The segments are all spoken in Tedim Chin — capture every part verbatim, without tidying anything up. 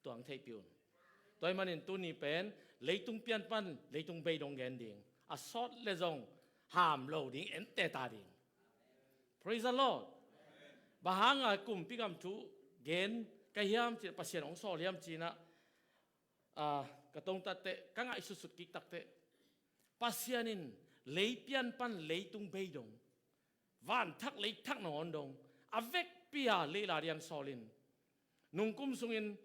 tuang theihpih un. Tua ahih manin tuni pen leitung pian pan leitung bei dong gen ding, a sawt le zong ham lo ding, en teta ding. Praise the Lord. Bang hanga kumpi gam thu gen ka hiam cih, Pasian hong sawl hiam cih na, ah, ka tongtatte ka ngaihsutsut kik takte, Pasian in lei pian pan leitung bei dong, van thak lei thak nangawn dong, a vekpi a leila diang sawlin, nungkum sungin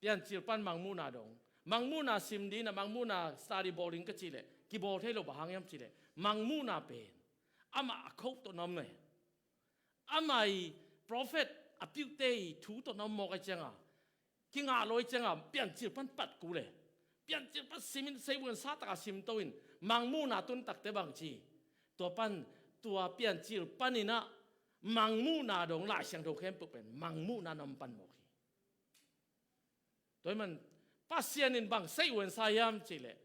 Piancil pan Mangmuhna dong, Mangmuhna sim ding a, Mangmuhna study bawl ding ka cih leh kibawl thei lo. Bang hang hiam cih leh Mangmuhna pen amah a khoh tawh na om e. Amah i prophet, a piute i thu tawh na om mawk ahih cianga, kingah lo ahih cianga Piancil pan pat kul e. Piancil pan simin, seivuansa taka simto in, Mangmuhna tun takte bang ci, tua pan, tua Piancil panin ah Mangmuhna dong, Lai Siangtho khempeuh pen Mangmuhna na om pan mawk hi. Tua ahih man Pasian in bang seivuansa hiam cih leh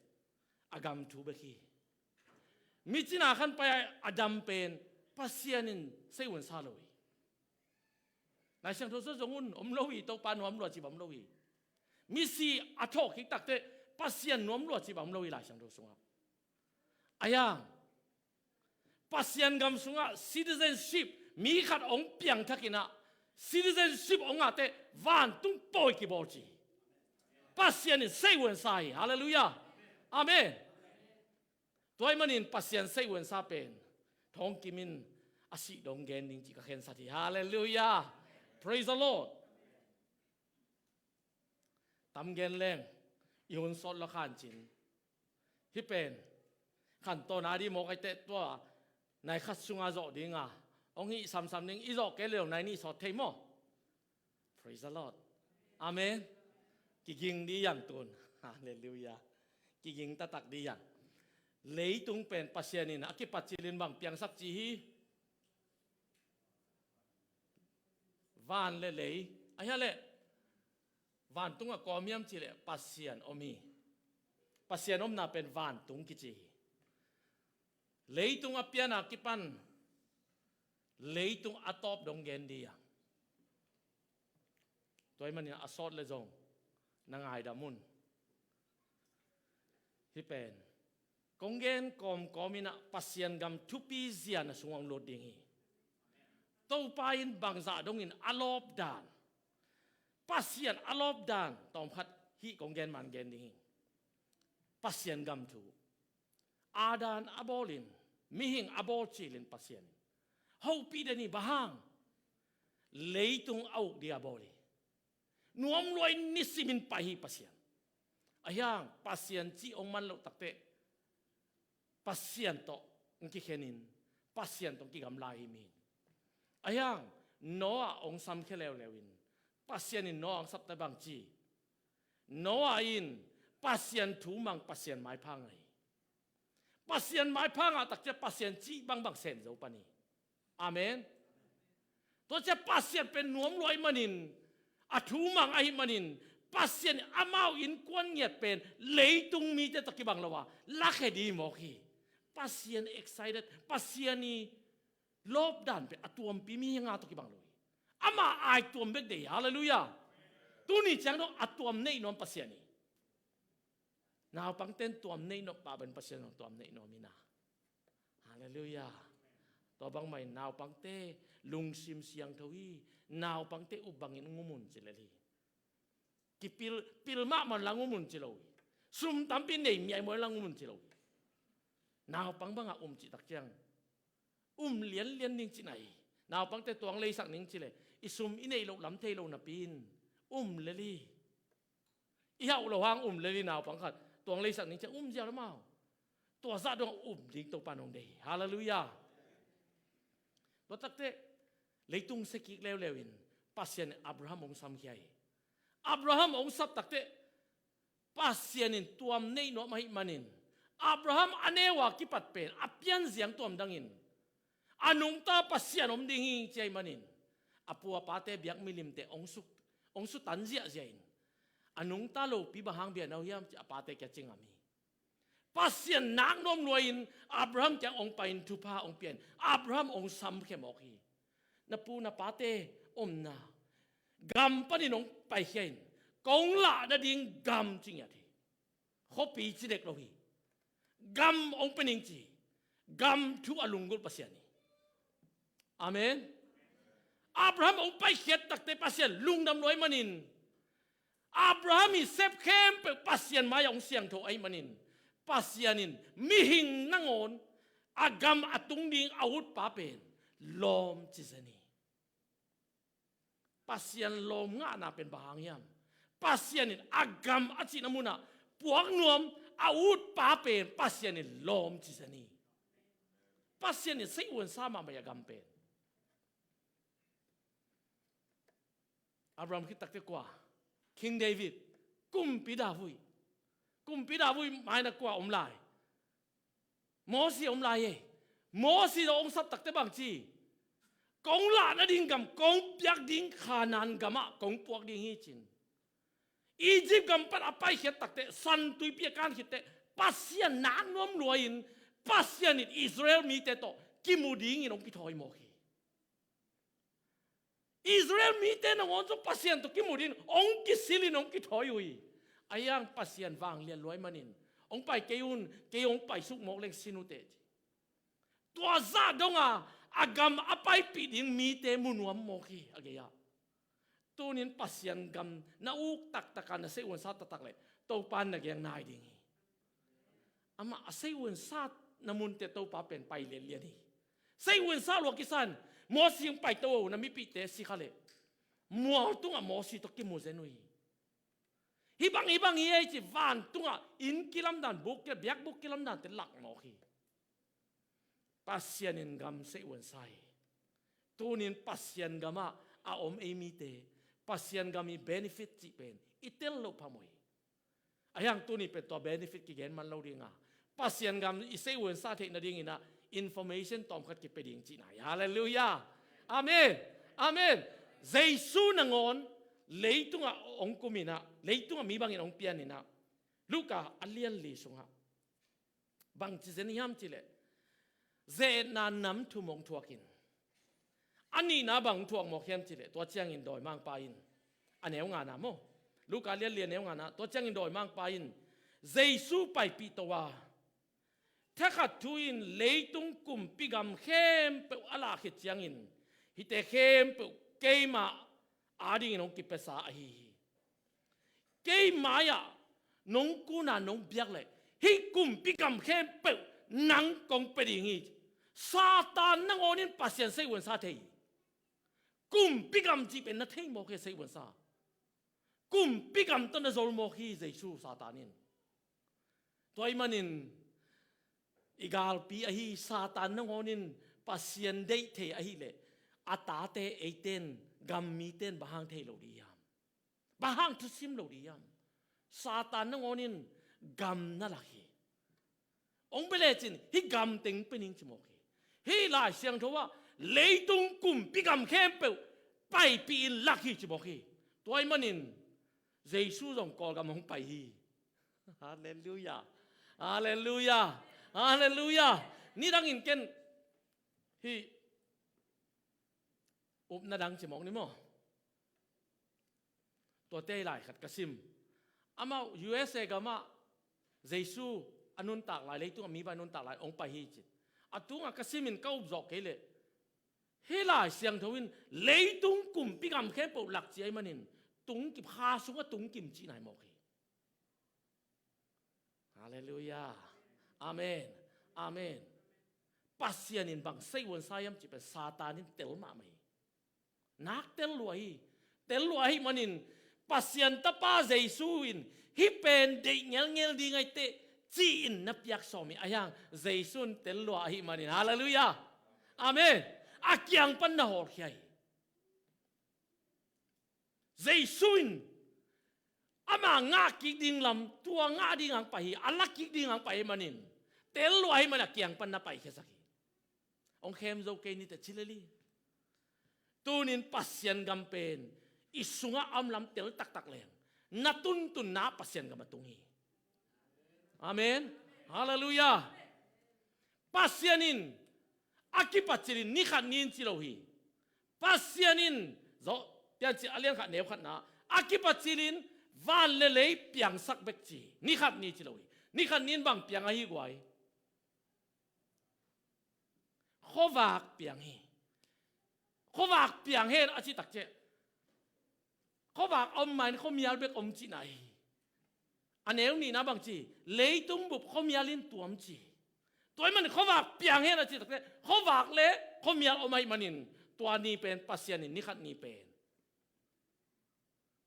a gam thu bek hi. Mi cina khan pai a dam pen Pasian in seivuansa lo hi. Lai Siangtho sung zong un, om lo hi, Topa nuam lua cih bang om lo hi. Misi a thawh kik takte Pasian nuam lua cih bang om lo hi Lai Siangtho sungah. Ahi hang Pasian gam sungah citizenship, mi khat hong piangthak in ah citizenship hong ngahte vantung pawi kibawl ci hi. Pasian in seivuansa hi. Halleluiah. Amen. Tua ahih manin Pasian seivuansa pen Thawng Kim in a sih dong gen ding cih ka khensat hi. Halleluiah. Praise the Lord. Tam gen leng i hun sawt lua kha in cin, hih pen khantawn a dih mawk ahih teh tua nai khat sunga zawh dinga hong hih samsam ding, i zawh kei leh nai nih sawt thei maw? Praise the Lord. Amen. Kiging dih hiang tun. Halleluiah. Kiging taktak dih hiang. Leitung pen Pasian in a kipat cilin bang piangsak ci hi. Van le lei, ahi leh vantungah kua om hiam cih leh Pasian om hi. Pasian omna pen vantung kici hi. Leitung a pian a kipan leitung a tawp dong gen dih hiang. Tua ahih manin a sawt le zong na ngaidam un. Hih pen kong gen kawmkawm in ah Pasian gam thupi zia na sungah hong lut ding hi. Topa in bangzah dongin a lawp dan, Pasian a lawp dan tawmkhat hih kong gen man gen ding hi. Pasian gam thu. Adam a bawlin, mihing a bawl cilin Pasian in hopih den hi. Bang hang? Leitung a uk dih a bawl hi. Nuam lua in nisimin pai hi Pasian. Ahi hang Pasian cih hong man loh takte Pasian tawh hong kikhenin, Pasian tawh hong kigamla hi mihing. Ahi hang Noah hong samkhia leuleu in, Pasian in Noah hong sapte bang ci? Noah in Pasian thu mang, Pasian maipha ngah hi. Pasian maipha ngah takciang Pasian cih bangbang sem zo pan hi. Amen. Tua ciang Pasian pen nuam lua ahih manin, a thu mang ahih manin, Pasian amau innkuan ngiat pen leitung mite tawh kibang lo a lakhia dih mawk hi. Pasian excited, Pasian i lawp dan pen a tuampi mihing a tawh kibang lo hi. Amah ai tuam bek deih hi. Halleluiah. Tuni ciang dong a tuam neih nuam Pasian hi. Naupangte in tuam neih nop pah bangin Pasian zong tuam neih nuam hi na. Halleluiah. Tua bangmah in naupangte lungsim siangtho hi. Naupangte up bangin hong um un ci lel hi. Kipil, pil mahmah unla hong um un ci lo hi. Sum tampi nei miaimuai unla hong um un ci lo hi. Naupang banga um cih takciang um lianlian ding cihna hi. Naupangte tuang leisak ning ci leh i sum i neih loh lam thei lo napi in um lel hi. I hauh loh hang um lel hi. Naupang khat tuang leisak ning ciang um ziau lel amau. Tua zah dong um ding Topa in hong deih hi. Halleluiah. Tua takte leitung sia kik leuleu in Pasian in Abraham hong samkhia hi. Abraham hong sap takte Pasian in tuam neih nuam ahih manin Abraham a neu a kipat pen a pianziang tuam dangin a nungta Pasian om ding hi ci ahih manin a pu a pate biak milimte hong su, hong sutan ziahziah in a nungta lopi bang hang bia na uh hiam ci a pate kiang ci ngam hi. Pasian nak nuam lua in Abraham kiang hong pai in thupha hong pia in Abraham hong samkhia mawk hi. Na pu na pate omna gam panin hong paikhia in kong lah nading gam ci ngiat hi. Khuapi ci dek lo hi. Gam hong pia ning ci hi. Gam thu a lunggulh Pasian hi. Amen. Abraham hong paikhiat takte Pasian lungdam lua ahih manin, Abraham i sep khempeuh Pasian mai-ah hong siangtho ahih manin, Pasian in mihing nangawn a gam a tung ding a utpa pen lawm ci zen hi. Pasian lawm ngahna pen bang hang hiam? Pasian in a gam a cihna munah puak nuam a utpa pen Pasian in lawm ci zen hi. Pasian in seihuansa mahmah hi a gam pen. Abraham khit takte kua? King David, Kumpi David. Kumpi David mai-ah kua om lai? Mosi om lai e. Mosi zong hong sap takte bang ci? Kong lah nading gam, kong piak ding Kanaan gamah kong puak ding hi ci-in. Egypt gam pan a paikhiat takte, San Tuipi a kan khitteh, Pasian nak nuam lua-in, Pasian in Israel mite tawh kimu dingin hong kithawi mawk hi. Israel mite nangawn zong Pasian tawh kimu dingin hong kisilin hong kithawi uh hi. Ahi hang Pasian vanglian lua ahih manin, hong pai kei un, kei hong paisuk mawk leng sin uh teh ci. Tua zah dong a, a gam a paipih ding mite mu nuam mawk hi a gei-ah. Tunin Pasian gam na uk taktak a na seihuansa taktak leh Topa in na geng nai ding hi. Amah a seihuansa na munte Topa pen pai lianlian hi. Seihuansa lua kisa in, Mosi hong paito o, na mipihte si kha leh, mual tungah Mosi tawh kimu zen uh hi. Hih bang, hih bang hi ei ci, vantungah inn kilamdan, buk ki-, biakbuk kilamdante lak mawk hi. Pasian in gam seihuansa hi. Tunin Pasian gamah a om ei mite, Pasian gam i benefit cih pen i tel loh phamawh hi. Ahi hang tuni pen tua benefit kigen man lo ding a, Pasian gam i seihuansa theih nadingin ah information tawmkhat kipia ding cihna hi. Halleluiah. Amen. Amen. Jesu nangawn leitungah hong kumin ah, leitungah mi bangin hong pianin ah, Luka a lian li sungah bangci zen hiam cih leh, ze-etna nam thum hong thuakin, a nihna bang hong thuak mawk hiam cih leh, tua ciangin dawimangpa in, a neu ngana maw, Luka lian li a neu ngana, tua ciangin dawimangpa in Jesu paipih to a, thakhat thu in leitung kumpi gam khempeuh a lah khit ciangin, hihte khempeuh keima adingin hong kipiasa ahi hi. Kei mai-ah nong kun a nong biak leh, hih kumpi gam khempeuh nang kong pia ding hi. Satan nangawn in Pasian seihuansa thei hi. Kumpi gam cih pen na thei mawk hi, seihuansa. Kumpi gam tawh na zol mawk hi Jesu, Satan in. Tua ahih manin i galpi ahi Satan nangawn in Pasian deih thei ahih leh, a tate, eite in, gam mite in bang hang thei lo ding hiam? Bang hang thusim lo ding hiam? Satan nangawn in gam na lak hi. Hong pia lecin hih gam teng pia ning ci mawk hi. Hih Lai Siangtho ah leitung kumpi gam khempeuh paipih in lak hi ci mawk hi. Tua ahih manin Jesu zong Kawlgam hong pai hi. Halleluiah. Halleluiah. Halleluiah. Nidangin ken hih upna dang ci mawk ni maw? Tuate lai khat ka sim. Amau U S A gamah Jesu a nuntak lai, leitungah mi bang a nuntak lai hong pai hi ci. A tungah ka simin ka up zawh kei leh, hih Lai Siangtho in leitung kumpi gam khempeuh lak ci ahih manin, tungkim, kha sungah tungkim cihna hi mawk hi. Halleluiah. Amen. Amen. Pasian in bang seihuansa hiam cih pen Satan in tel mahmah hi. Nak tel lua hi. Tel lua ahih manin Pasian Tapa Jesu in hih pen deih ngelngel ding ahi teh ci-in na piak sawm hi. Ahi hang Jesu in tel lua ahih manin. Halleluiah. Amen. A kiang pan na hawlkhia hi. Jesu in ama ngah kik ding lam, tua ngah ding hong pai hi, a la kik ding hong pai hi manin, tel lua ahih manin a kiang pan na paikhia sak hi. Hong khem zo kei ni teh ci lel hi. Tunin Pasian gam pen i sungah a om lam tel taktak leng, na tuntunna Pasian gam a tung hi. Amen. Halleluiah. Pasian in a kipat cilin ni khat ni in ci lo hi. Pasian in, zawh, Piancil a lian khat neu khatna, a kipat cilin Van le lei piangsak bek ci. Ni khat ni ci lo hi. Ni khat ni in bang piang ahi guai? Khuavak piang hi. Khuavak piang hen a cih takciang, khuavak a om ma in khuamial bek om cihna hi. A neu nihna bang ci? Leitung bup khuamial in tuam ci. Tua ahih manin khuavak piang hen a cih takciang, khuavak le khuamial om ahih manin tua ni pen Pasian in ni khat ni pen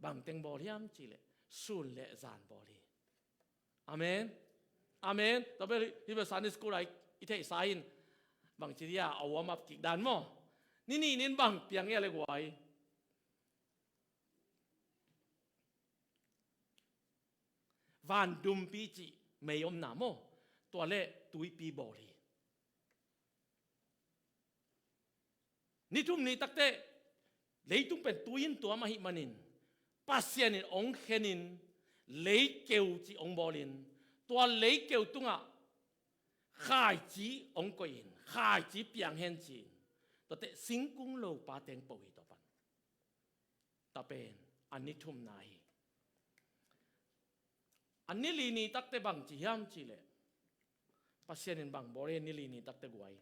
bang teng bawl hiam cih leh sun le zan bawl hi. Amen. Amen. Tua bel hih bel Sunday school ah i theihsa in bang ci dia, a warm up kik dan maw. Ni nih ni in bang piang ia le guai? Van dumpi cih mei omna maw. Tua le tuipi bawl hi. Ni thum ni takte leitung pen tui in tuam ahih manin Pasian in hong khenin leikeu cih hong bawlin, tua leikeu tungah khaici hong koihin, khaici piang hen ci-in, tuate singkung lopa teng po hi tua pan. Tua pen a ni thumna hi. A ni li ni takte bang ci hiam cih leh, Pasian in bang bawl hi a ni li ni takte guai?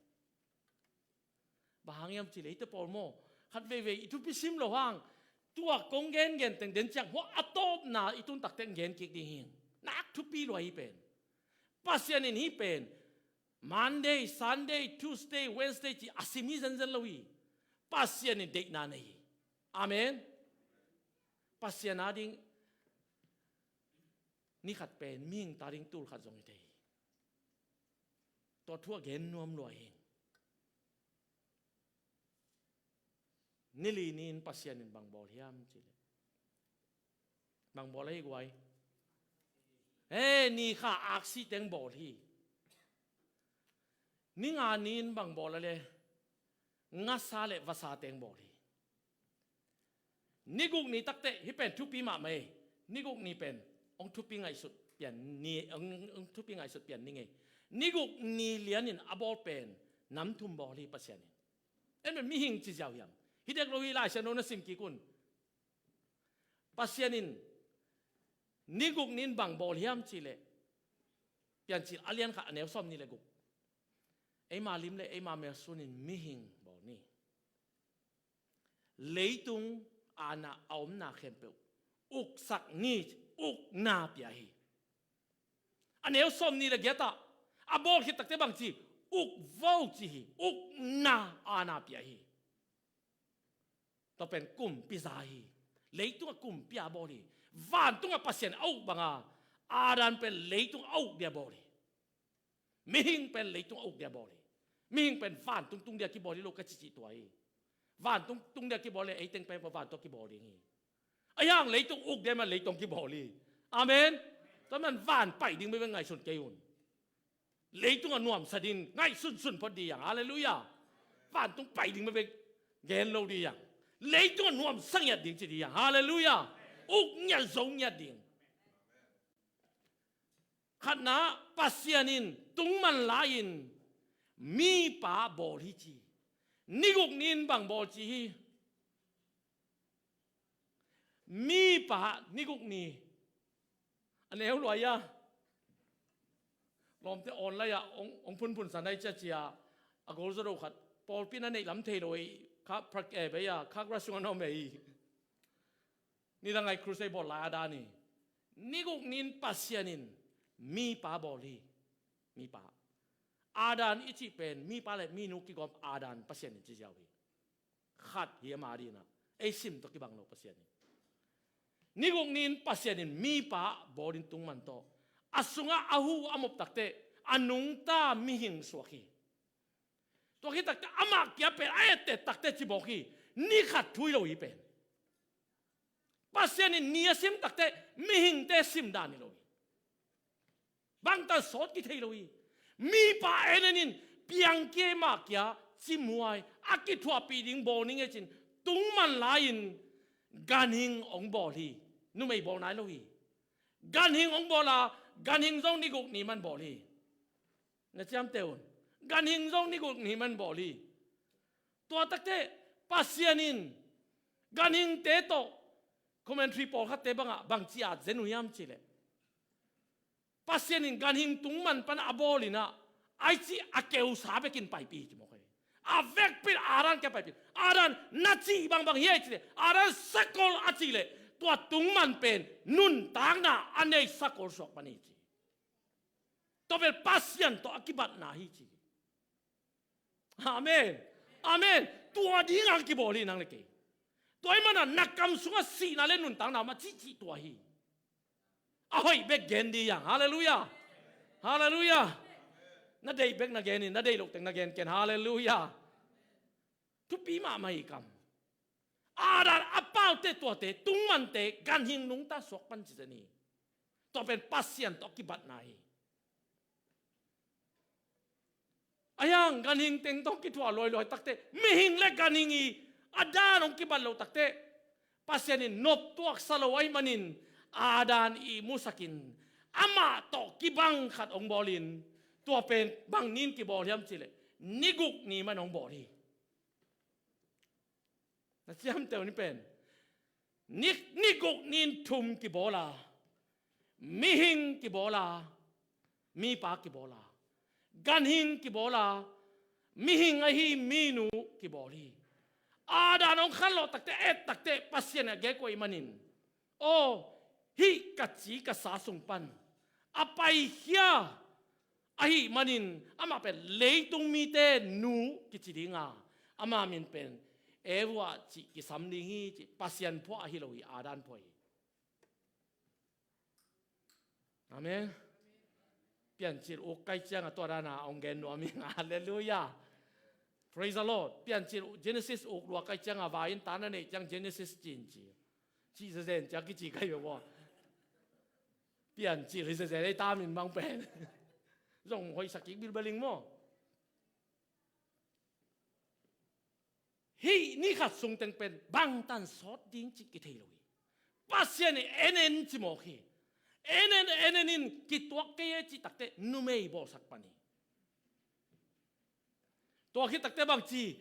Bang hang hiam cih leh hihte pawl maw, khat veivei i thupi sim loh hang, tua kong gengen teng den ciang hua a tawpna i tun takte gen kik ding hi. Nak thupi lua hi pen. Pasian in hih pen Monday, Sunday, Tuesday, Wednesday ci a sim hi zenzen lo hi. Pasian in deihna nei hi. Amen. Pasian a ding ni khat pen mihing ta ding tul khat zong hi thei hi. Tua thu a gen nuam lua hi. Ni li ni in Pasian in bang bawl hiam cih leh, bang bawl ahi guai? He, ni kha aksi teng bawl hi. Ni nga ni in bang bawl a le, ngasa le vasa teng bawl hi. Ni guk ni takte hih pen thupi mahmah hi. Ni guk ni pen hong thupi ngaihsut pian ni, hong, hong thupi ngaihsut pian ni ngei. Ni guk ni lian in a bawl pen nam thum bawl hi Pasian in. En pen mihing ci ziau hiam? Hi dek lo hi, Lai Siangtho na sim kik un. Pasian in ni guk ni in bang bawl hiam cih leh, Piancil a lian khat a neu sawm ni le guk. Eima lim le eima mel sunin mihing bawl ni. Leitung ana a omna khempeuh uksak ni, ukna pia hi. A neu sawm ni le giat ah a bawl khit takte bang ci? Uk vo ci hi. Ukna ana pia hi. Tua pen kumpi za hi. Leitung a kumpi a bawl hi. Vantung a Pasian a uk banga Adam pen leitung a uk dia bawl hi. Mihing pen leitung a uk dia bawl hi. Mihing pen vantung tung dia kibawl hi lo ka cici tua hi. Vantung tung dia kibawl le eiteng pen vantung a kibawl ding hi. A yang leitung uk dia man leitung kibawl hi. Amen. Tua man van pai ding bebe ngaihsun kei un. Leitung a nuamsa ding ngaihsunsun phot ding hi hang. Halleluiah. Vantung pai ding bebe gen lo ding hi hang. Leitung a nuamsa ngiat ding ci ding hi hang. Halleluiah. Uk ngiat zo ngiat ding. Khatna, Pasian in tungman lai-in mipa bawl hi ci. Ni guk ni in bang bawl ci hi? Mipa ni guk ni. A neu luai a, lawmte online ah hong, hong phunphun san ai ciacia, a gol zaw do khat, pawlpi na neih lam thei lo ei, kha prak e bei a, kha grassroot a na om ei. Nidang ai crusade bawl lai a dan hi. Ni guk ni in Pasian in mipa bawl hi. Mipa. Adam i cih pen mipa le minu kigawm Adam Pasian in ci ziau hi. Khat hi ama dina. Ei sim tawh kibang lo Pasian in. Ni guk ni in Pasian in mipa bawlin tungman tawh a sungah a hu a mop takte a nungta mihing suak hi. Tua khit takte amah kia pen a ette takte cibawk hi. Ni khat thu hi lo hi pen. Pasian in ni a sim takte mihingte sim dan hi lo hi. Bangtan sawt kithei lo hi. Mipa en en in piang kia, mah kia, cimuai a kithuahpih ding bawl ning e cin tungman lai-in ganhing hong bawl hi. Numei bawl nai lo hi. Ganhing hong bawl a, ganhing zong ni guk ni man bawl hi. Na ciamteh un. Ganhing zong ni guk ni man bawl hi. Tua takte Pasian in ganhingte tawh commentary pawlkhatte bangah bangci at zen uh hiam cihleh, Pasian in ganhing tung man pan a bawl in ah, ai ci a keusa bekin paipi hi ci mawk hi. A vekpi in Adam kiang paipi. Adam na cih bangbang hi a ci leh, Adam sakol a cih leh, tua tung man pen nuntakna a nei sakol suak pan hi ci. Tua pen Pasian tawh a kibatna hi ci. Amen. Amen. Tua dingah kibawl hi nang le kei. Tua ahih manin na kam sungah sihna le nuntakna om a cihcih tua hi. A hoih bek gen dih hang. Halleluiah. Halleluiah. Na deih bek na gen in, na deih loh teng na gen ken. Halleluiah. Thupi mahmah hi kam. Adam a paute tuate, tungmante, ganhing nungta suak pan ci zen hi. Tua pen Pasian tawh kibatna hi. Ahi hang ganhing teng tawh kithuah luailuai takteh, mihing le ganhing i a dan hong kibat loh takteh, Pasian in noptuaksa lo ahih manin Adam ihmu sakin, amah tawh kibang khat hong bawlin, tua pen bang ni-in kibawl hiam cihleh, ni guk ni man hong bawl hi. Na ciamteh uh ni pen, ni, ni guk ni-in thum kibawl a, mihing kibawl a, mipa kibawl a, ganhing kibawl a, mihing ahi minu kibawl hi. Adam hong khanlawh takteh, et takteh, Pasian a gek uh ahih manin, aw, hih ka ci ka sa sung pan a paikhia ahih manin, amah pen leitung mite nu kici ding a, ama min pen Eva cih kisam ding hi ci. Pasian phuah ahi lo hi, Adam phuah hi. Amen. Piancil uk kai ciangah tua dana hong gen nuam hi. Halleluiah. Praise the Lord. Piancil Genesis uk lua kai ciangah, vai-in ta na neih ciang Genesis ci-in ci. Cih zezen ciang kici kai bia bua. Piancil hi zezen ei ta min bang pen. Zong hoihsak kik bilbel ing maw. Hih ni khat sung teng pen bangtan sawt ding cih kithei lo hi. Pasian in en en ci mawk hi. En en, en en in kituak kei e cih takteh numei bawlsak pan hi. Tua khit takteh bangci,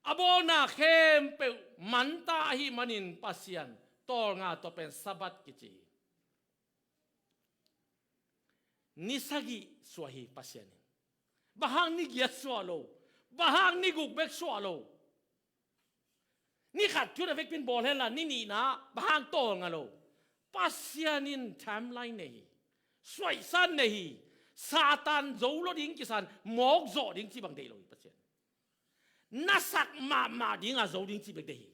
a bawlna khempeuh manta ahih manin Pasian tawlnga tua pen Sabbath kici hi. Ni sagih suah hi Pasian in. Bang hang ni giat suah lo? Bang hang ni guk bek suah lo? Ni khat thu na vekpi-in bawl henla, ni nihna bang hang tawlnga lo? Pasian in timeline nei hi. Suaisan nei hi. Satan zo lo ding kisan, mawk zawh ding cih bang deih lo hi Pasian. Na sak mahmah dinga zo ding cih bek deih hi.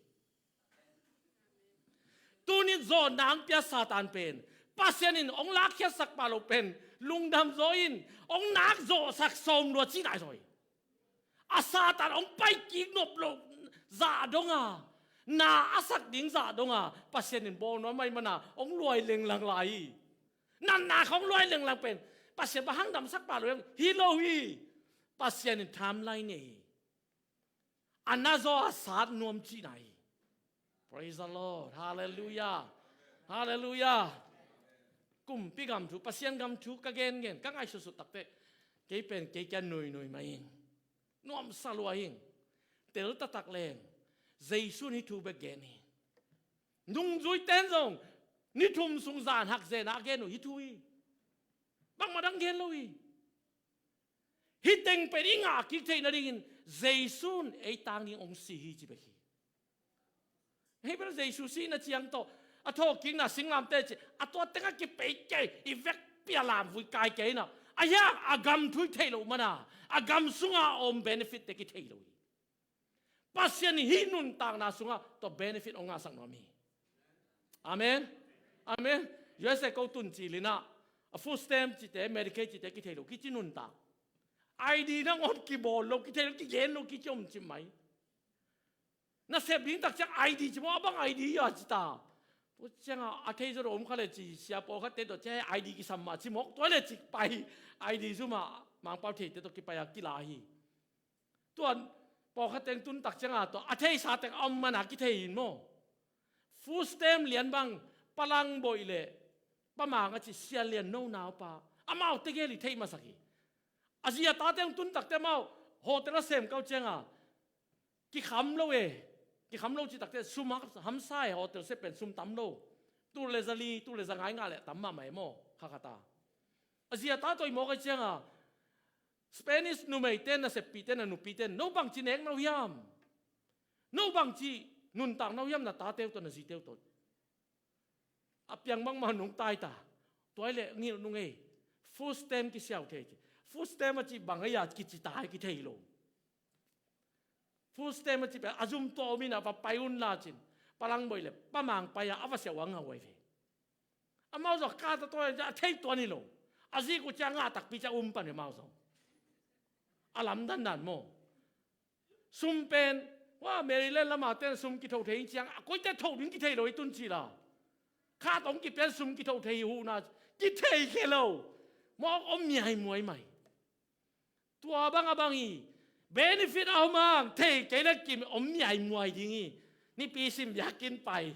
Tuni-in zawn dang pia Satan pen, Pasian in hong lakkhiatsak pah loh pen, lungdam zaw in, hong nak zawhsak sawm lua cih nai zaw hi. A Satan hong paikik nop loh zah donga, na a sak ding zah donga, Pasian in bawl nuam ahih mana hong luai lenglang lai hi. Natna hong luai lenglang pen, Pasian bang hang damsak pah lo hiam? Hi lo hi. Pasian in timeline nei hi. A na zaw a sat nuam cihna hi. Praise the Lord. Halleluiah. Halleluiah. Kumpi gam thu, Pasian gam thu ka gengen, ka ngaihsutsut takteh, kei pen kei kia nuinui mah ing. Nuamsa lua ing. Tel taktak leng, Jesu in hih thu bek gen hi. Nungzuite in zong ni thum sung zan hak zen a gen uh hih thu hi. Bangmah dang gen lo hi. Hih teng pen i ngah kik theih nadingin Jesu in ei tang ding hong si hi ci bek hi. Hih bel Jesu sihna ciang tawh a thawhkikna singlamteh ci, a tua tengah kipei kei, i vekpi-a lamvui kai kei na. Ahi hang a gam thu i theih loh mana, a gam sunga a om benefit te kithei lo hi. Pasian in hih nuntakna sungah tua benefit hong ngahsak nuam hi. Amen. Amen. U S A ko tun ci lin ah, a food stamp cihte, Medicaid cihte kithei lo, kici nuntak. I D nangawn kibawl lo, kithei lo, kigen lo, kici om cih mai. Na sep ding tak ciang I D ci maw, a bang I D a ci ta. Tua ciangah a thei zaw lo om kha le ci, sia pawlkhatte tawh ci, I D kisam mah ci mawk, tua le ci pai, I D zu mah Mangpau theite tawh kipai a kila hi. Tuan pawlkhat teng tun tak cianga tua a theisa teng a om mana kithei in maw? Food stamp lian bang, Pa Lang Boih le Pa Mang a ci, Sia Lian No naupa, amau tegel i theih masak hi. A zi a ta teng tun takte amau hotel a sem kau cianga, kikham lo e, Kikham lo cih takteh sum hamsa e, hotel sep pen sum tam lo. Tul le za li, tul le za nga i ngah leh tam mahmah e maw, kha khat a. A zi a ta tawh i mawk ahih ciangin Spanish numeite, naseppihte, nanupite, no bangci nek na uh hiam? No bangci nuntak na uh hiam na tate uh tawh, na zite uh tawh? A piang bangmah nungta hi ta. Tua hi leh ngilh nung ei. Food stamp kisiau thei ci. Food stamp a cih bang ei a kici ta hi, kithei lo. Food stamp a cih pen a zum tua om in a va pai un la cin. Pa Langboih le Pa Mang pai a, a va siau a ngah uh ahi ve. Amau zong ka ta tua a thei tuan hi lo. A zik uh ciang ngah takpi ciang um pan hi amau zong. A lamdang dan maw. Sum pen, wa, Maryland lam a ten sum kitho thei ing ciang, a koite tho ding kithei lo hi tun ci la. Kha tawh hong kipia in sum kitho thei hi, huhna kithei khe lo. Mawk om miaimuai mai. Tua bang a bang hi. Benefit a om hang, thei kei le kim om miaimuai ding hi. Nipi sim biakinn pai.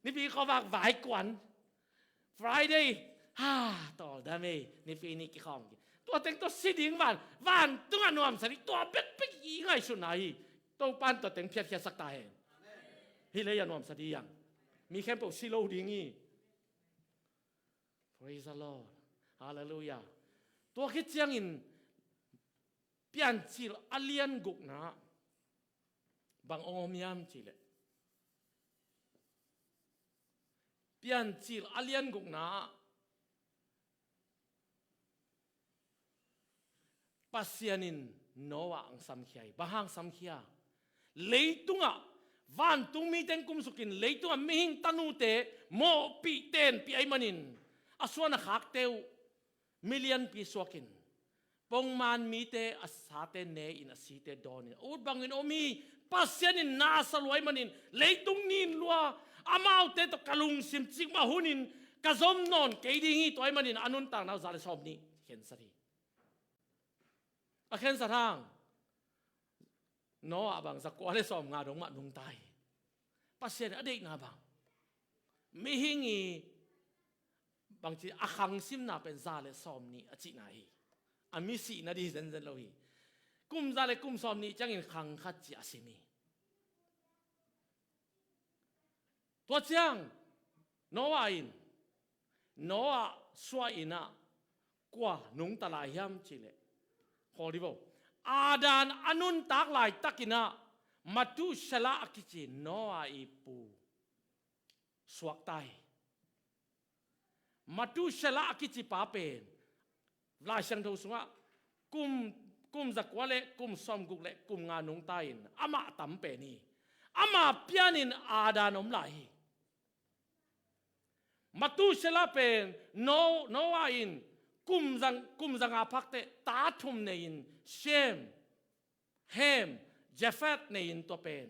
Nipi khuavak vai kuan. Friday, ha, tawldam ei, nipi ni kikhawng ki. Tua teng tawh si ding van, vantungah nuamsa ding, tua bekbek i ngaihsutna hi. Topa'n tua teng phiatkhiatsak ta hen. Hi leh a nuamsa ding hi hang. Mi khempeuh si lo ding hi. Praise the Lord. Hallelujah. Tua khit ciangin Piancil a lian gukna bang hong om hiam cih leh, Piancil a lian gukna Pasian in Noah hong samkhia hi. Bang hang samkhia? Leitungah vantung mite hong kumsukin, leitungah mihing tanute mawhpih tenpih ahih manin a suan a khakte uh milianpi suakin, pongman mite a sate ne-in, a site dawnin, a ut bangin om hi. Pasian in na sa lua ahih manin, leitung nin lua, amaute tawh ka lungsim cikmah hunin ka zom nawn kei ding hi. Tua ahih manin a nuntakna uh za le sawmnih khensat hi. A khensat hang Noah bang za kua le sawmnga dong mah nungta hi. Pasian a deihna bang, mihing i bangci a khangsimna pen za le sawmnih a cihna hi. A mi sihna ding hi zenzen lo hi. Kum za le kum sawmnih ciangin khang khat ci a sim hi. Tua ciang Noah in, Noah suah in ah kua nungta lai hiam cih leh, khawl dih vo. Adam a nuntak laitakin ah Methuselah a kici Noah i pu suakta hi. Methuselah a kici pa pen Lai Siangtho sungah kum, kum za kua le kum sawmguk le kum nga nungta in amah a tam pen hi. Ama pianin Adam om lai hi. Methuselah pen No-, Noah in kum za, kum za nga phak teh ta thum nei-in, Shem, Ham, Japheth nei-in, tua pen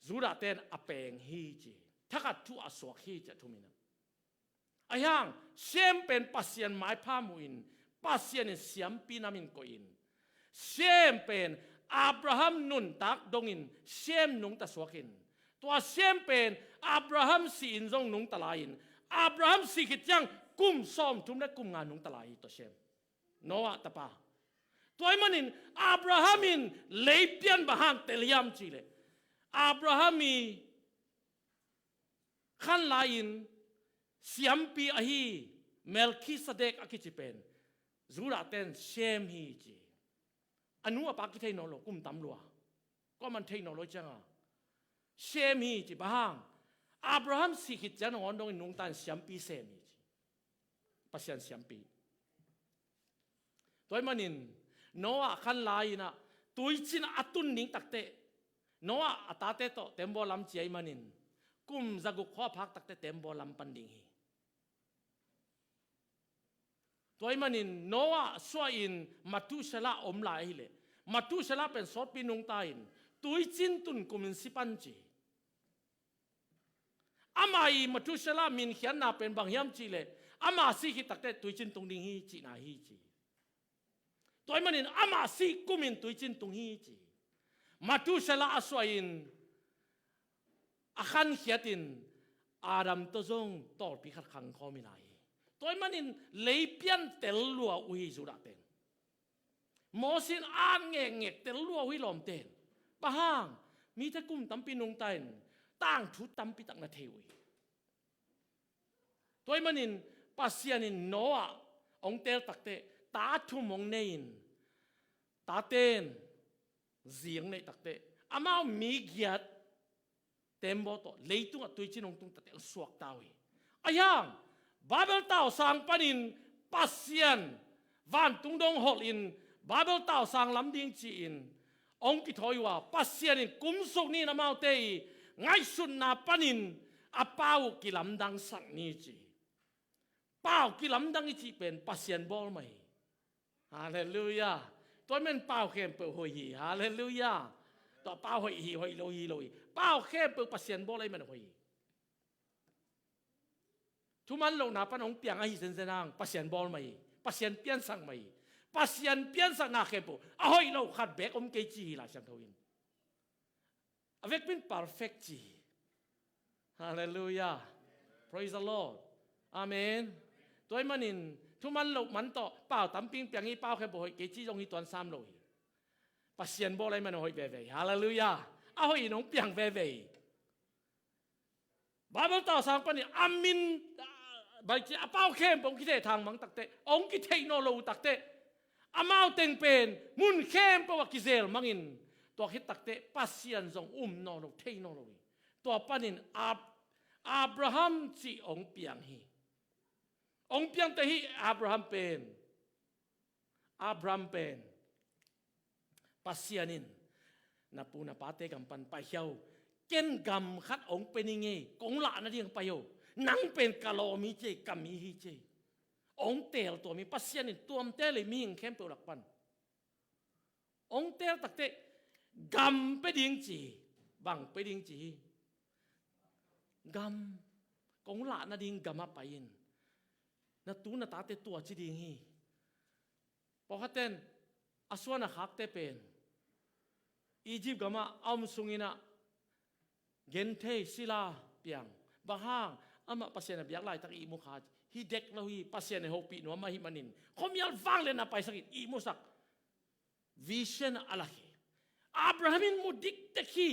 Judah ten a peng hi ci. Thakhat thu a suak hi ci a thum in ah. Ahi hang, Shem pen Pasian maipha muhin, Pasian in siampi namin koihin, Shem pen Abraham nuntak dongin Shem nungta suakin, tua Shem pen Abraham si-in zong nungta lai-in, Abraham si khit ciang kum sawmthum le kum nga nungta lai hi tua Shem, Noah tapa. Tua ahih manin Abraham in leipian bang hang tel hiam cih leh, Abraham i khan lai-in siampi ahi Melchizedek a kici pen Judah ten Shem hi ci. A nu a pa kithei nawn lo, kum tam lua. Kuaman thei nawn lo ciangin Shem hi ci. Bang hang? Abraham si khit ciang nangawn dongin nungta in siampi sem hi ci. Pasian siampi. Tua ahih manin Noah khan lai-in ah tuicin a tun ding takteh, Noah a tate tawh tembaw lam ci ahih manin kum zaguk khua phak takteh tembaw lam pan ding hi. Tua ahih manin Noah suahin Methuselah om lai ahih leh, Methuselah pen sawtpi nungta in tuicin tun kumin si pan ci. Ama i Methuselah min khiatna pen bang hiam cih leh, ama si khit takteh tuicin tung ding hi cihna hi ci. Tua ahih manin ama si kumin tuicin tung hi ci. Methuselah a suahin a khankhiatin Adam tawh zong tawlpi khat khangkhawm hi lai hi. Tua ahih manin leipian tel lua uh hi Judah ten. Moses in at ngekngek tel lua uh hi lawmten. Bang hang? Mite kum tampi nungta in tangthu tampi tak na thei uh hi. Tua ahih manin Pasian in Noah hong teel takteh, ta thum hong nei in, taten zi hong neih takteh, amau mi giat tembaw tawh leitungah tuicin hong tung takteh hong suakta uh hi. Ahi hang Babel tausang panin Pasian vantung dong holhin Babel tausang lam ding ci-in hong kithawi uh a, Pasian in kumsuk ni in amaute i ngaihsutna panin a pau uh kilamdangsak ni ci. Pau kilamdang i cih pen Pasian bawl mah hi. Halleluiah. Tua ahih manin pau khempeuh hoih hi. Halleluiah. Tua pau hoih hi, hoih lo hi lo hi. Pau khempeuh Pasian bawl ahih manin hoih hi. Thuman lohna pan hong piang ahi zenzen hang Pasian bawl mah hi. Pasian piansak mah hi. Pasian piansakna khempeuh a hoih lo khat beek om kei ci hi Lai Siangtho in. A vekpi in perfect ci hi. Halleluiah. Praise the Lord. Amen. Tua ahih manin thuman loh man tawh pau tampi hong piang hi, pau khempeuh hoih kei ci zong hi tuan sam lo hi. Pasian bawl ahih manin hoih veve hi. Halleluiah. A hoih in hong piang veve hi. Babel tausang panin a min, a, baici a pau khempeuh hong kithehthang mang takteh, hong kitheih nawn lo uh takteh, amau teng pen mun khempeuh ah kizel mangin, tua khit takteh Pasian zong um nawn lo, thei nawn lo hi. Tua panin Ab-, Abraham cih hong piang hi. Hong piangte hi Abraham pen. Abraham pen Pasian in, "Na pu na pate gam pan pai hiau, ken gam khat hong pia ning ei, kong lah nading pai hiau, nang pen ka lawm hi ci ei, ka mi hi ci ei." Hong teel tuam hi. Pasian in tuamte lei mihing khempeuh lak pan hong teel takteh gam pia ding ci hi. Bang pia ding ci hi? Gam, kong lah nading gam ah pai in, na tu na tate tua ci ding hi. Pawlkhatten a suan a khakte pen Egypt gamah a om sungin ah genthei sila piang. Bang hang? Amah Pasian a biak laitak ihmu kha hi dek lo hi. Pasian in hopih nuam ahih manin khuamial vangliatna paisak in ihmusak. Vision a lak hi. Abraham in mu dikdek hi.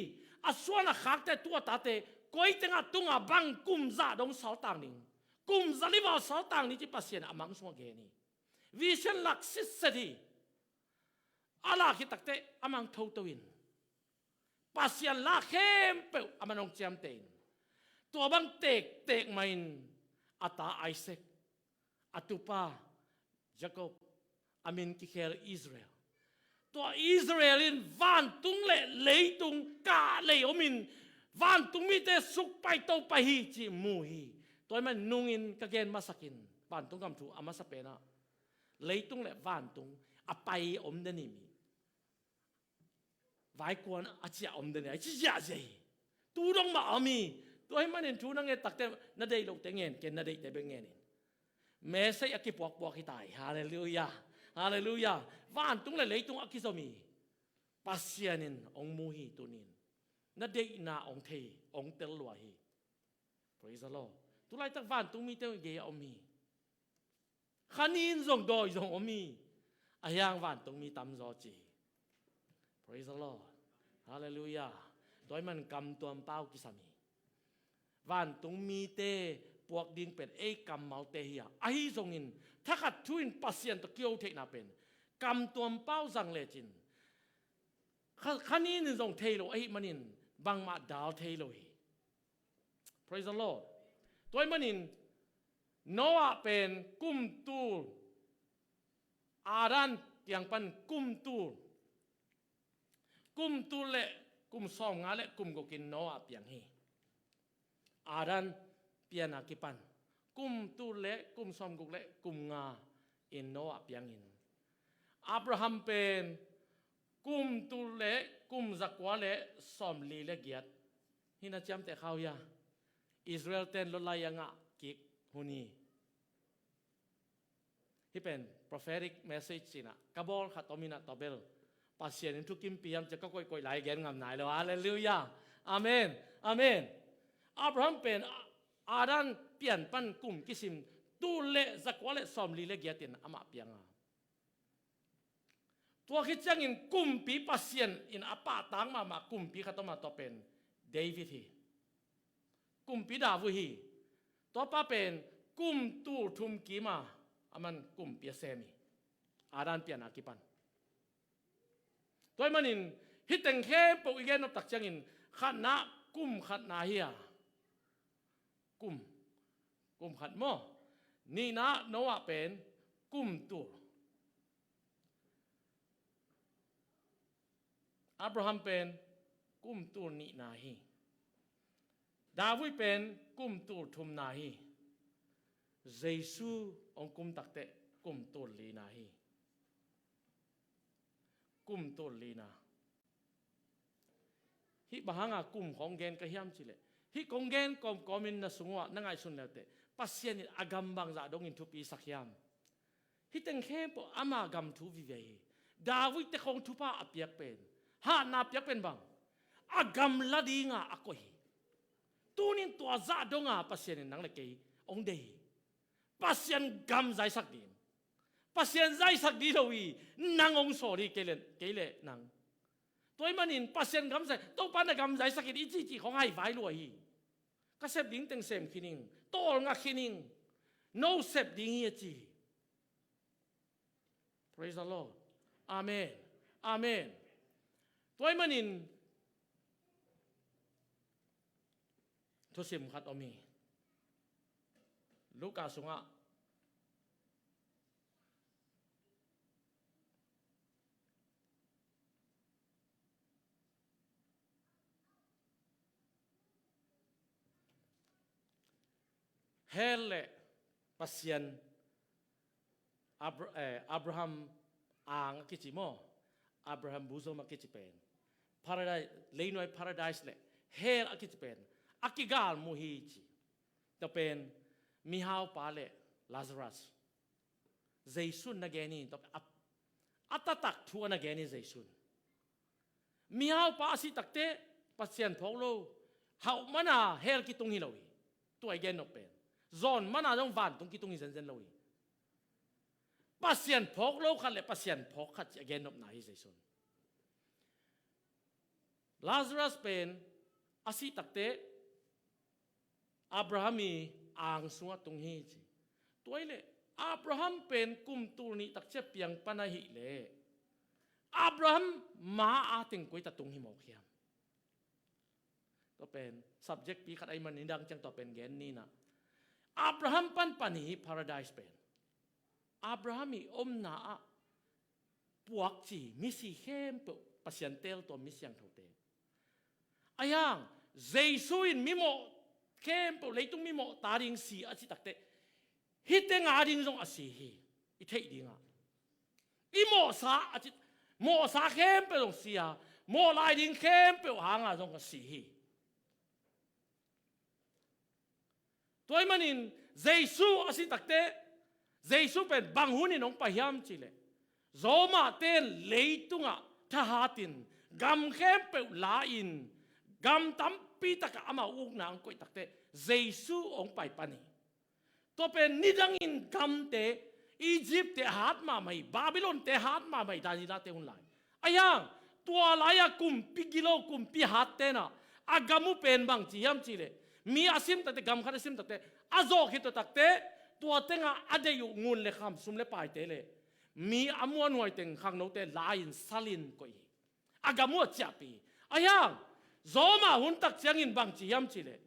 A suan a khakte, tu a tate koi tengah tunga bang kum za dong saltang ning, kum za li val saltang ning ci Pasian a mang sungah gen hi. Vision lak sitset hi. A lak hi takteh a mang thotho in Pasian la khempeuh a man hong ciamteh in, tua bang tektek mah in a ta Isaac, a tupa Jacob, a min kikhel Israel. Tua Israel in vantung le leitung kah lei om in vantung mite suk paito pai hi cih mu hi. Tua ahih man nungin ka gen masak in vantung gam thu a masa pen ah leitung le vantung a pai om den hi mi. Vaikuan a ciah om den hi, a ci ziahziah hi. Tu dong mah om hi. Tua ahih manin thu na nget takteh na deih lote ngen ken, na deihte bek ngen in. Message a kipuakpuak hi ta hi. Halleluiah. Halleluiah. Vantung le leitung a kizom hi. Pasian in hong mu hi tuni in. Na deihna hong thei, hong tel lua hi. Praise the Lord. Tulaitak vantung mite gei a om hi. Kha ni in zong dawi zong om hi. Ahi hang vantung mi tamzaw ci hi. Praise the Lord. Halleluiah. Tua ahih man kamtuam pau kisam hi. Vantung mite puak ding pen ei kammalte hi a, ahi zongin thakhat thu in Pasian tawh kiho theihna pen kamtuam pau zang lecin kha, kha ni in zong thei lo ahih manin bangmah dal thei lo hi. Praise the Lord. Tua ahih manin Noah pen kum tul, Adam piang pan kum tul, kum tul le kum sawmnga le kum gukin Noah piang hi. Adam pian a kipan kum tul le kum sawmguk le kum nga in Noah piangin, Abraham pen kum tul le kum zakua le sawmli le giat. Hih na ciamteh kha uh hia? Israel ten Lot lai a ngah kik hun hi. Hih pen prophetic message ci-in ah ka bawl khat om in ah, tua bel Pasian in thukimpi hiam ci-a ka koihkoih lai gen ngam nai lo. Halleluiah. Amen. Amen. Abraham pen A-, Adam pian pan kum kisim tul le zakua le sawmli le giat in amah piang a, Tua khit ciangin kumpi Pasian in a pahtak mahmah kumpi khat om a, tua pen David hi. Kumpi David hi. Tua pa pen kum tul thum kim a aman kumpi a sem hi. Adam pian a kipan. Tua ahih manin hih teng khempeuh i gen nop tak ciangin khatna kum khatna hi a. Kum. Kum khat maw. Nihna Noah pen kum tul. Abraham pen kum tul nihna hi. David pen kum tul thumna hi. Jesu hong kum takteh kum tul lina hi. Kum tul lina. Hih bang hanga kum khawng gen ka hiam cihleh, hih kong gen kawmkawmin na sung uah na ngaihsun leuteh Pasian in a gam bangzah dongin thupi sak hiam? Hih teng khempeuh ama gam thu vive hi. David te khawng thupha a piak pen, hatna a piak pen bang, a gam la dinga a koih hi. Tunin tua zah donga Pasian in nang le kei hong deih hi. Pasian gam zaisak ding. Pasian zaisak ding lo hi. Nang hong sawl hi, kei le, kei le nang. Tua ahih manin Pasian gam zai, Topa na gam zaisak in i cihcih khawng haivai lua hi. Ka sep ding teng sem khin ing, tawlnga khin ing, no sep ding hi a ci hi. Praise the Lord. Amen. Amen. Tua ahih manin thusim khat om hi. Luka sungah hell le Pasian, Abra-, eh, Abraham ang a kici maw, Abraham bosom a kici pen, Paradise, leinuai Paradise le hell a kici pen a kigalmuh hi ci. Tua pen mihaupa le Lazarus. Jesu'n na gen hi, tua pen a, a taktak thu a na gen hi Jesu'n. Mihaupa a sih takteh Pasian phawk lo, hauh mana hell kitung hi lo hi. Tua i gen nop pen, zawn mana zong vantung kitung hi zenzen lo hi. Pasian phawk lo khat le Pasian phawk khat ci a gen nopna hi Jesu'n. Lazarus pen a sih takteh Abraham i ang sungah tung hi ci. Tua ahih leh Abraham pen kum tul nih takciang piang pan ahih leh Abraham ma a teng koi ta tung hi mawk hiam? Tua pen subject pi khat ahih man nidang ciang tua pen gen ni na. Abraham pan pan hi Paradise pen. Abraham i omna ah puak ci, misi khempeuh Pasian teel tua mi siangthote. Ahi hang Jesu in mimawh khempeuh, leitung mimawh ta ding si a cih takteh, hih teng a ding zong a si hi. I theih dingah i mawhsa a cih, mawhsa khempeuh zong si a, mawh lai ding khempeuh hanga zong a si hi. Tua ahih manin Jesu a sih takteh, Jesu pen bang hunin hong pai hiam cih leh, Roma ten leitungah thahatin gam khempeuh la-in, gam tampi takah amau ukna hong koih takteh Jesu hong pai pan hi. Tua pen nidangin gamte, Egypt te hat mahmah hi, Babylon te hat mahmah hi, Daniel te hun lai. Ahi hang tua lai-a kumpi gilo, kumpi hat tenah a gam uh pen bangci hiam cih leh, mi a sim takteh, gam khat a sim takteh, a zawh khit uh takteh, tua tengah a deih uh ngun le kham, sum le paite le mi a muanhuai teng khangnote la-in salin koih hi. A gam uh a ciahpih hi. Ahi hang Roma hun tak ciangin bangci hiam cih leh,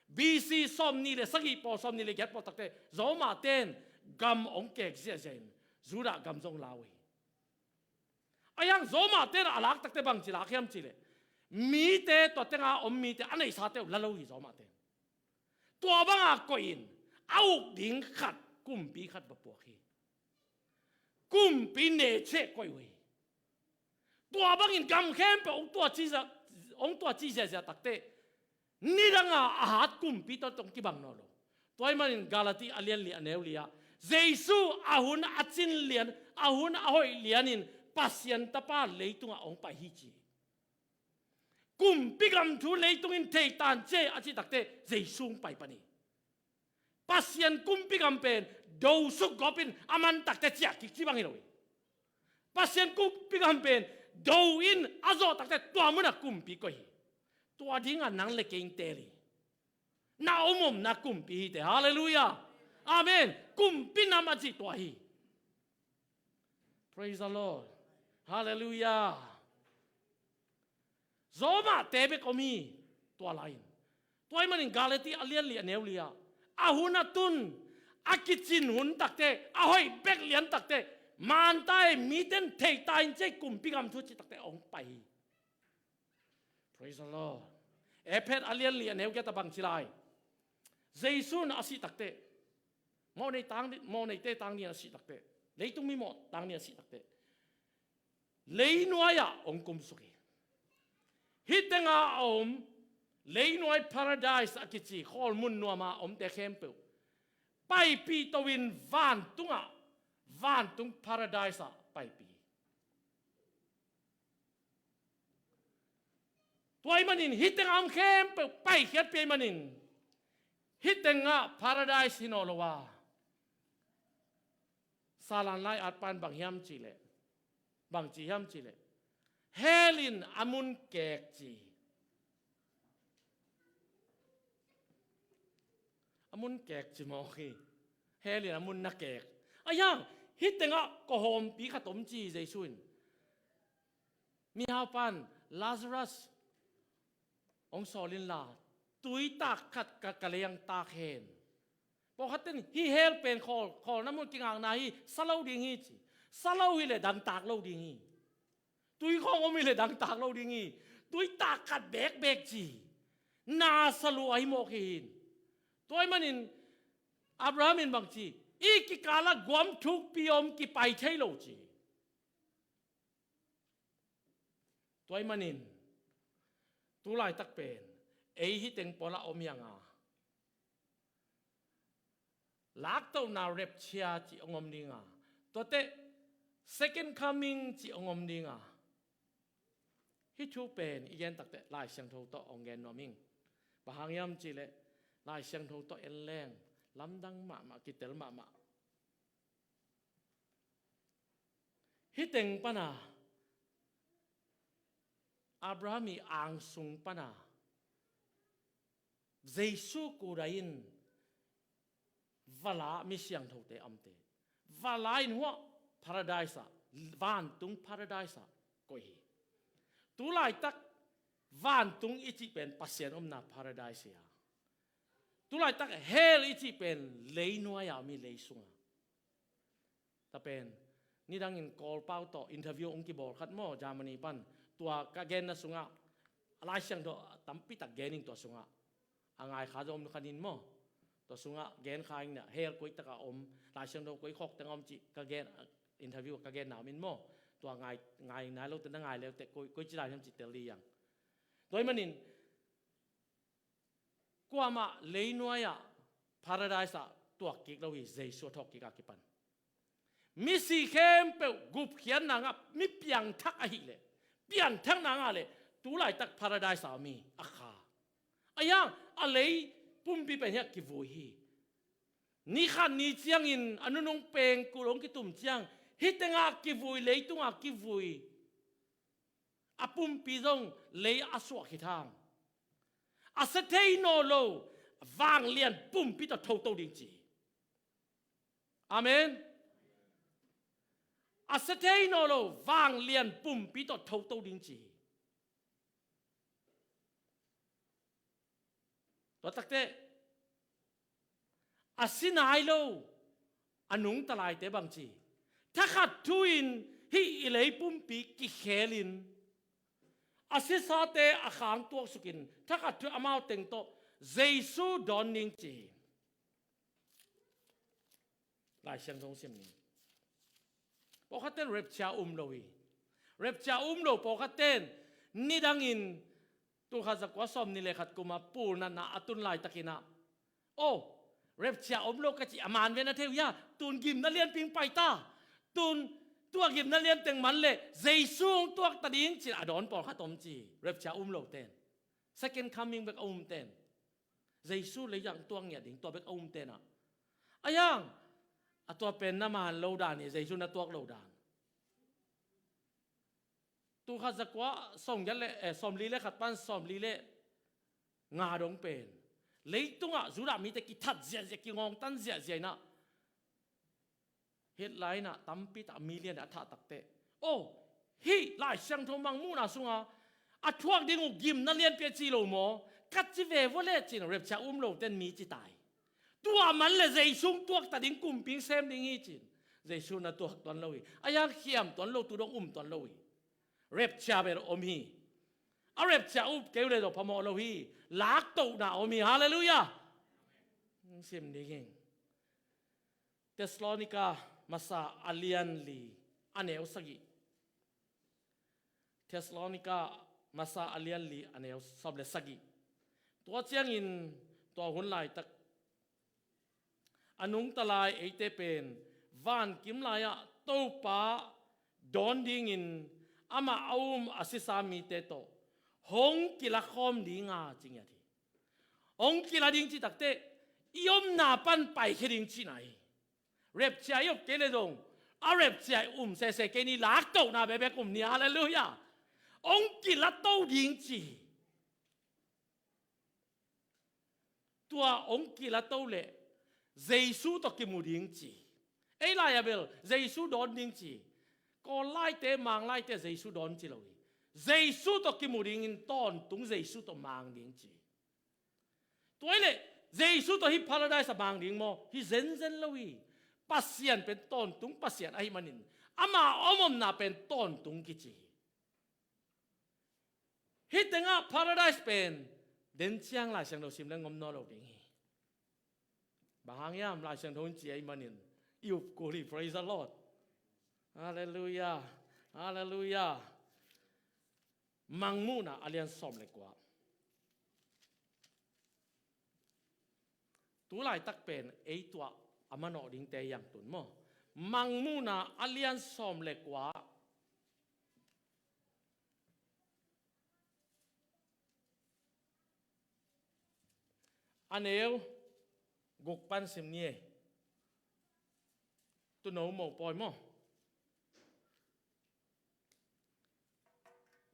B C sawmnih le sagih pawl, sawmnih le giat pawl takteh Roma ten gam hong kek ziahziah in Judah gam zong la uh hi. Ahi hang Roma ten a lak takteh bangci lak hiam cih leh, mite, tua tenga om mite a neihsate uh la lo hi Roma ten. Tua banga koih in a uk ding khat, kumpi khat va puak hi. Kumpi necheh koih uh hi. Tua bangin gam khempeuh hong tuah ci zia-, hong tuah ci ziahziah takteh, nidanga a hat kumpi tawh tong kibang nawn lo. Tua ahih manin Galati a lian li a neu li-ah, Jesu a hun a cin lian, a hun a hoih lianin Pasian Tapa leitungah hong pai hi ci. Kumpi gam thu leitungin theitan ci a cih takteh Jesu hong pai pan hi. Pasian kumpi gam pen do suk gawpin a man takteh ciah kik ci bang hi lo hi. Pasian kumpi gam pen do in a zawh takte tua munah kumpi koih hi. Tua dingah nang le kei in teel hi. Na om omna kumpi hi te. Halleluiah. Amen. Kumpi nam a cih tua hi. Praise the Lord. Halleluiah. Zawmahte bek om hi. Tua lai-in, tua ahih manin Galati a lian li a neu li ah, a hun a tun, a kicin hun takte, a hoih bek lian takte, manta ei miten thei ta in cei kumpi gam thu cih takte hong pai hi. Praise the Lord. Efesa a lian li a neu giat ah bang ci lai? Jesu in a sih takte, mawhnei tang di, mawhneite tang dingin a sih takte, leitung mi mawh tang dingin a sih takte, leinuai ah hong kumsuk hi. Hih tengah a om, leinuai paradise a kici khawl mun nuam a omte khempeuh paipih to in vantungah, vantung paradise ah paipih hi. Tua ahih manin hih tengah om khempeuh paikhiatpih ahih manin, hih tengah paradise hi nawn lo a, Salan lai-at pan bang hiam cih leh, bang ci hiam cih leh, hell in a mun keek ci hi. A mun keek ci mawk hi. Hell in a mun na keek. Ahi hang, hih tengah kawhawmpi khat om ci hi Jesu in. Mihau pan, Lazarus, hong sawl inla, tuitak khat ka, ka lei ah tak hen. Pawlkhatte in hih hell pen khawl, khawlna mun kingakna hi, sa lo ding hi ci. Sa lo hi leh dangtak lo ding hi. Tui khawng om hi leh dangtak lo ding hi. Tuitak khat bekbek ci hi. Na sa lua hi mawk hi in. Tua ahih manin Abraham in bang ci? I kikal ah guam thukpi om kipai thei lo ci hi. Tua ahih manin, tu laitak pen ei hih teng pawl ah om hi hang a, laktohna rapture cih hong om ding a, tuate second coming cih hong om ding a, hih thu pen i gen takte Lai Siangtho tawh hong gen nuam ing. Bang hang hiam cih leh Lai Siangtho tawh en leng lamdang mahmah, kitel mahmah. Hih teng pana, Abraham ii angsung pana Jesu kudai in va la mi siangthote a omte va la in huah paradise ah, vantung paradise ah koih hi. Tu laitak vantung i cih pen Pasian omna paradise hi a, tu laitak hell i cih pen leinuai a om hi, lei sung a. Tua pen, nidangin Kawl pau tawh interview hong kibawl khat maw, Germany pan. Tua ka genna sungah, a Lai Siangtho tampi tak gen ing tua sungah. A ngai kha zong om kha ning maw. Tua sungah gen kha ing na, hell koi tak a om, Lai Siangtho koi khawk teng a om cih ka gen, interview ka genna om in maw. Tua ngai, ngai nai lote na ngai leute, koi, koi ci lai hiam cih tel dih hang. Tua ahih manin, kuamah leinuai ah, paradise ah tuak kik lo hi, Jesu a thawhkik a kipan. Misi khempeuh gupkhiatna ngah, mi piangthak ahih leh, pianthakna ngah leh, tu laitak paradise ah om hi, a kha. Ahi hang, a lei pumpi pen hiah kivui hi. Ni khat ni ciangin a nunung pengkul hong kitum ciang, hih tengah kivui, leitungah kivui, a pumpi zong lei a suah khit hang, a sia thei nawn lo vanglian pumpi tawh thoto ding ci hi. Amen. A sia thei nawn lo vanglian pumpi tawh thoto ding ci hi. Tua takte, a si nai lo, a nungta laite bang ci? Thakhat thu-in hih i lei pumpi kikhelin, a sisate a khang tuaksukin, thakhat thu amau teng tawh Jesu dawn ning ci hi. Lai Siangtho sim ni. Pawlkhatte in rapture um lo hi. Rapture um lo pawlkhatte in nidangin tulkhat zakua sawmnih le khat kuma pulnatna a tun laitakin ah, oh, rapture um lo ka cih a man ve na thei uh hia? Tun gimna lianpi hong pai ta. Tun tua gimna lian teng man leh Jesu hong tuak ta ding ci-in a dawn pawlkhat om ci hi. Rapture um lote in, second coming bek a umte in, Jesu lei ah hong tuak ngiat ding, tua bek a umte in ah. Ahi hang, a tua pen na man lo dan hi, Jesu na tuak lo dan. Tul khat zakua sawmgiat le, eh, sawmli le khat pan sawmli le nga dong pen leitungah Judah mite kithat ziahziah, kingawngtan ziahziah inah, headline ah tampi tak, million a thah takteh, oh, hih Lai Siangtho Mangmuhna sunga a thuak ding uh gimna lianpi a ci lo maw? Ka ci ve vua le cin, rapture um lo ten mi ci tai. Tua man le Jesu tuakta ding, kumpi sem ding hi cin, Jesu na tuak tuan lo hi. A hiang khiam tuan lo, tu dong um tuan lo hi. Rapture bel om hi. A rapture up kei uh le zong phamawh lo hi. Laktohna om hi. Halleluiah. Sim ding hi. Thessalonika masa a lian li, a neu sagih. Thessalonika masa a lian li, a neu sawm le sagih. Tua ciangin tua hun laitak a nungta lai eite pen vankim lai-ah Topa dawn dingin amah a um a sisa mite tawh hong kila khawm dinga ci ngiat hi. Hong kila ding cih takteh i omna pan paikhia ding cihna hi. Rapture i op kei le zong, a rapture i um sese kei ni, laktohna bekbek um ni. Halleluiah. Hong kila to ding ci hi. Tua hong kila to le Jesu tawh kimu ding ci. Ei lai-ah bel Jesu dawn ding ci. Kawl laite, Mang laite Jesu dawn ci lo hi. Jesu tawh kimu dingin tawntung Jesu tawh mang ding ci. Tua hi le Jesu tawh hih paradise a mang ding maw? Hi zenzen lo hi. Pasian pen tawntung Pasian ahih manin ama omomna pen tawntung kici hi. Hih tengah paradise pen den ciang Lai Siangtho sim leng om nawn lo ding hi. Bang hang hiam? Lai Siangtho in ci ahih manin i up kul hi. Praise the Lord. Halleluiah. Halleluiah. Mangmuhna a lian sawm le kua. Tu laitak pen ei tua a manawh dingte hiang tun maw? Mangmuhna a lian sawm le kua, a neu guk pan sim ni e. Tuuno mopawi maw?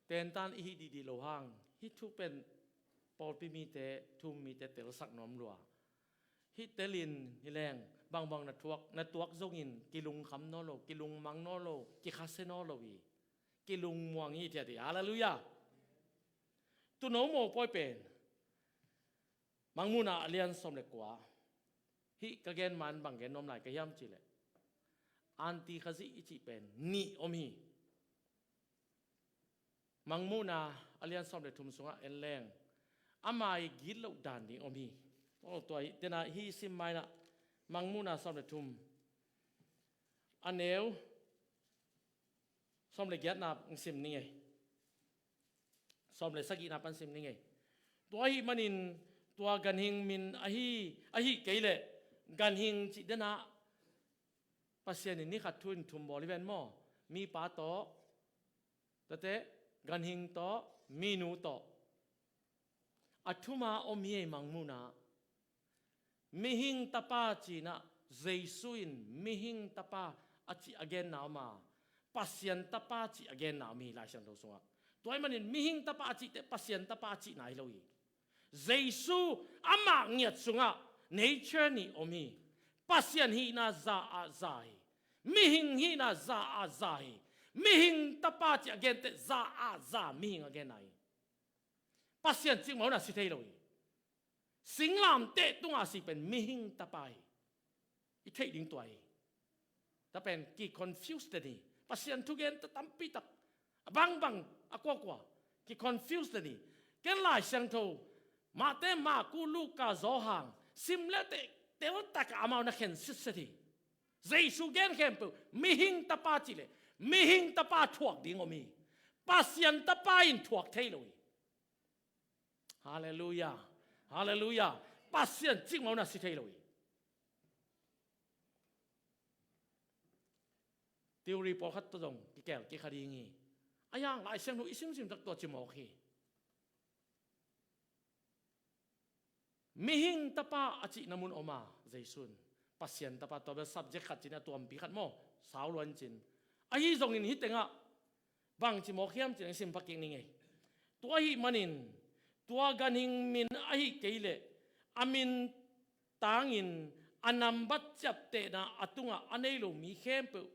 Tentan i hih dihdih lo hang, hih thu pen pawlpi mite, thu-um mite telsak nuam lua. Hih telin hi leng, bangbang na thuak, na tuak zongin kilungkham nawn lo, kilungmang nawn lo, kikhasia nawn lo hi. Kilungmuang hi thiat hi. Halleluiah. Tuuno mopawi pen Mangmuhna a lian sawm le kua. Hih ka gen man bang gen nuam lai ka hiam cih leh, antikhazih i cih pen nih om hi. Mangmuhna a lian sawm le thum sungah en leng, ama i gitloh dan ding om hi. Oh, tua hi, tena hih sim mai nah, Mangmuhna sawm le thum, a neu sawm le giatna sim ni ngei. Sawm le sagihna pan sim ni ngei. Tua ahih manin tua ganhing min ahi, ahi kei leh ganhing cih denah Pasian in ni khat thu in thum bawl hi ven maw? Mipa tawh, tate, ganhing tawh, minu tawh. A thuma om hi ei Mangmuhna. Mihing tapa cinah, Jesu in mihing tapa a cih a genna om a, Pasian tapa cih a genna om hi Lai Siangtho sungah. Tua ahih manin mihing tapa a cihte Pasian tapa a cihna hi lo hi. Jesu amah ngiat sungah nature nih om hi. Pasian hihna za ah za hi. Mihing hihna za ah za hi. Mihing tapa cih a gente za ah za mihing a genna hi. Pasian cikmah hun a si thei lo hi. Singlamteh tungah a si pen mihing tapa hi. I theih ding tua hi. Tua pen ki-confuse den hi. Pasian thugente tampi tak, a bangbang, a kuakua, ki-confuse den hi. Ken Lai Siangtho, Mate, Marku, Luka, Johan sim le teh teltak amau na khen sitset hi. Jesu gen khempeuh mihing tapa cih leh mihing tapa thuak ding om hi. Pasian tapa in thuak thei lo hi. Halleluiah. Halleluiah. Pasian cikmah hun a si thei lo hi. Theory pawlkhat tawh zong kikel kikha ding hi. A hiang Lai Siangtho i simsim tak tua ci mawk hi. Mihing tapa a cihna mun om a, Jesu in Pasian tapa, tua bel subject khat cin a tuampi khat maw, sau lua in cin. Ahi zongin hih tengah Bangci mawk hiam cih sim pha kik ning ei. Tua ahih manin tua ganhing min ahih kei leh a min tangin a nambat ciaptehna a tungah a nei lo mi khempeuh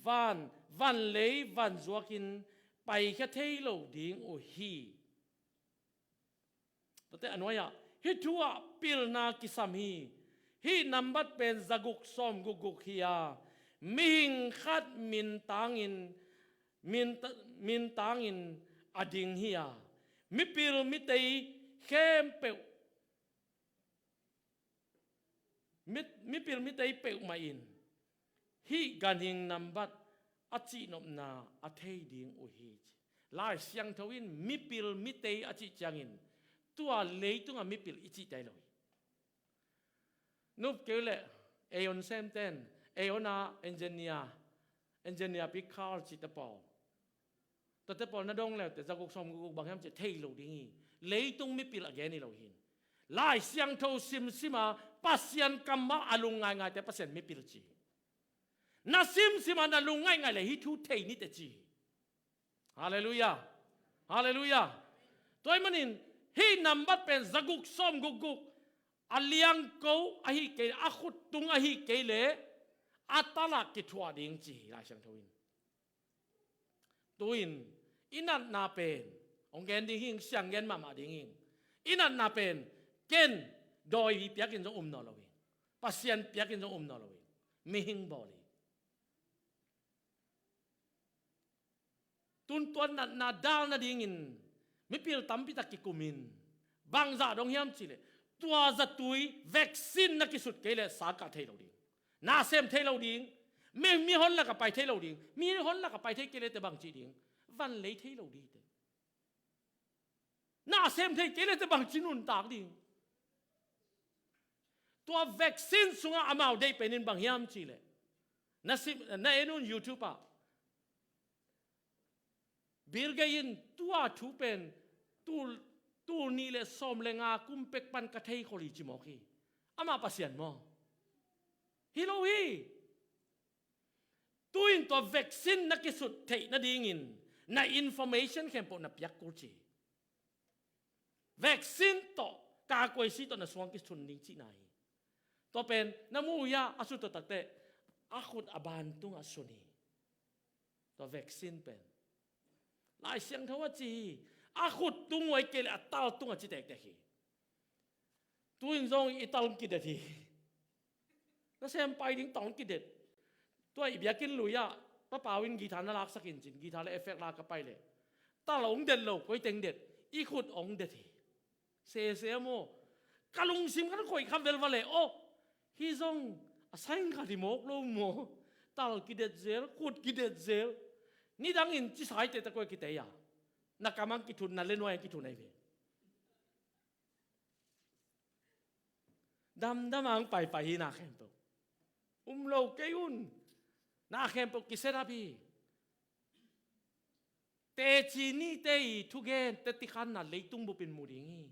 van, van lei van zuakin paikhia thei lo ding uh hi. Tuate a nuai-ah hih thu ah pilna kisam hi. Hih nambat pen zaguk sawm gukguk hi a, mihing khat min tangin, min ta-, min tangin a ding hi a, mipil mitei khempeuh, mi, mipil mitei peuhmah in hih ganhing nambat a cihnopna a thei ding uh hi, ci. Lai Siangtho in mipil mitei a cih ciangin tua leitungah mipil i cihte lo hi. Nup keu leh ei hon semten, ei hon a engineer, engineer pi car cihte pawl, tuate pawl na dong leute zaguk sawm gukguk bang hiam cih thei lo ding hi. Leitung mipil a gen hi lo hin. Lai Siangtho simsima Pasian kammal a lung ngaingaite Pasian mipil ci. Na simsima na lung ngaingai le hih thu thei nite ci. Halleluiah. Halleluiah. Tua ahih manin hih nambat pen zaguk sawm gukguk a liangko ahih kei, a khuttung ahih kei leh a talak kithuah ding ci hi Lai Siangtho in. Tu-in i natna pen hong gen ding hing, siang gen mahmah ding hing. I natna pen ken dawi piakin zong um nawn lo hi. Pasian piakin zong um nawn lo hi. Mihing bawl hi. Tun tua natna dal nadingin mipil tampitak kikumin bangzah dong hiam cihleh tua zatui vaccine na kisut kei leh sangkah thei lo ding, na sem thei lo ding, mi, mi hon lakah pai thei lo ding, mi hon lakah pai thei kei leh te bang cih ding, van lei thei lo ding te. Na sem thei kei leh te bang ci nuntak ding. Tua vaccine sungah amau deih penin bang hiam cihleh na sim, na en un YouTube ah. Bill Gates in tua thu pen tul, tul nih le sawm le nga kum pek pan ka thei khol hi ci mawk hi. Amah Pasian maw? Hi lo hi. Tu-in tua vaccine na kisut theih nadingin na information khempeuh na piak kul ci. Vaccine tawh kakuaisi tawh na suang kisun ding cihna hi. Tua pen na muh uh hia, a sut taktak teh a khut a ban tungah sun hi. Tua vaccine pen Lai Siangtho a ci hi. A khut tung uh ahih kei leh a tal tungah ci tektek hi. Tu-in zong i tal kidet hi. Na sem pai ding tawng kidet. Tua i biakinn lui ah Pa Pau in guitar na laksak in cin, guitar le effect lak ka pai leh tal hong det lo, koi teng det, i khut hong det hi. Sese maw? Ka lungsim kan koih kha velval leh aw, hi zong a saing khat hi mawk lo maw? Tal kidet zel, khut kidet zel. Nidangin ci saite ta koi kitei a, na kamang kithun, na lenuai kithun ahi ve. Damdam ang paipai hi na khempeuh. Um lo kei un. Na khempeuh kiset up hi. Teci nihte i thugen te tikhanna leitung bupin mu ding hi.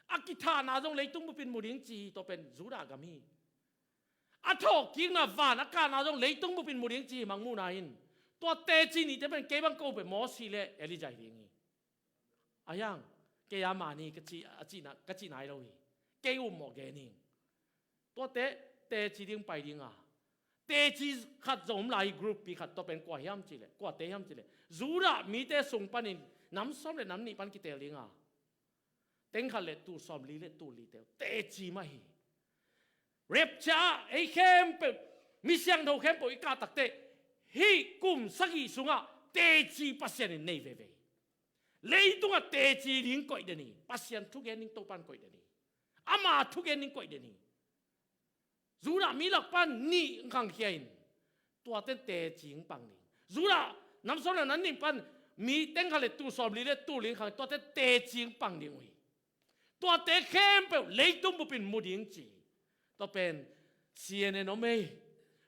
A kithahna zong leitung bupin mu ding ci hi, tua pen Judah gam hi. A thawhkikna van a kahna zong leitung bupin mu ding ci hi, mangmuhna in. Tua teci nihte pen kei bang ko pen Mosi le Elijah hi ding hi. A hiang, kei a mani ka ci, a cihna, ka cihna hi lo hi. Kei ummawh gen hi. Tuate teci ding pai ding a, teci khat zong om lai hi, group pi khat, tua pen kua hiam cihleh, kuate hiam cihleh, Judah mite sung panin nam sawm le nam nih pan kitel ding a, teng khat le tul sawm li le tul li teu teci mah hi. Rapture ah ei khempeuh, mi siangtho khempeuh i kah takteh, hih kum sagih sungah teci Pasian in nei veve hi. Leitungah teci ding koih den hi. Pasian thugen ding Topan koih den hi. Ama thugen ding koih den hi. Judah mi lak pan nih khangkhia in, tuate teci in pang ding. Judah nam sawm le nam nih pan mi teng khat le tul sawm li le tul li khang, tuate teci in pang ding uh hi. Tuate khempeuh leitung bupin mu ding ci. Tua pen C N N om ei,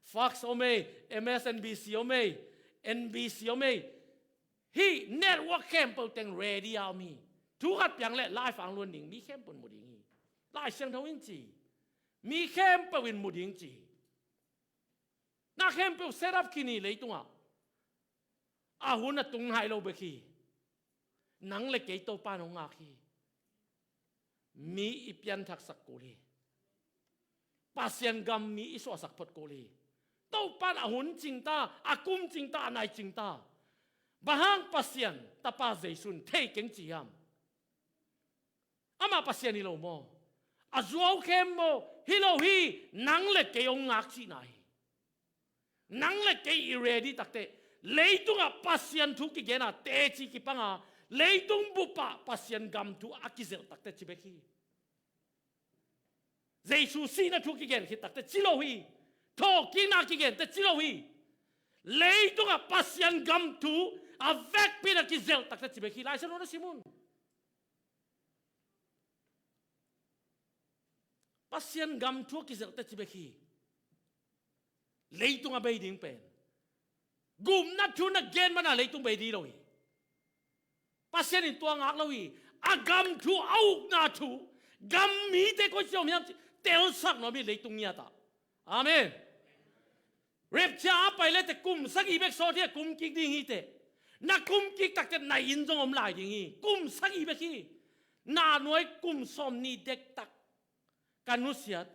Fox om ei, M S N B C om ei, N B C om ei. Hih network khempeuh teng ready a om hi. Thu khat piang leh live ang luan ding, mi khempeuh in mu ding hi. Lai Siangtho in ci. Mi khempeuh in mu ding ci. Na khempeuh set up khin hi leitungah. a hun a tung nai lo bek hi. Nang le kei Topa in hong ngak hi. Mi i pianthaksak kul hi. Pasian gam mi i suahsak phot kul hi. Topa in a hun cingta, a kum cingta, a nai cingta. Bang hang Pasian Tapa Jesu in thei keng ci hiam? Amah Pasian hi lo maw? A zuau khem maw? Hi lo hi. Nang le kei hong ngak cihna hi. Nang le kei i ready takteh, leitungah Pasian thu kigen a teci kipang a, leitung bupah Pasian gam thu a kizelh takteh ci bek hi. Jesu sihna thu kigen khit takteh ci lo hi. Thawhkikna kigen teh ci lo hi. Leitungah Pasian gam thu a vekpi in a kizelh takteh ci bek hi. Lai Siangtho na sim un. Pasian gam thu a kizelh teh ci bek hi. Leitung a bei ding pen, gupna thu na gen man a leitung bei ding lo hi. Pasian in tua ngak lo hi. A gam thu, a ukna thu, gam mite koi ci om hiam cih telsak nuam hi leitung ngiat ah. Amen. Rapture a pai le teh kum sagih bek sawt hi a kum kik ding hi teh. Na kum kik takteh na inn zong om lai ding hi. Kum sagih bek hi. Na nuai kum sawmnih dektak ka nusiat.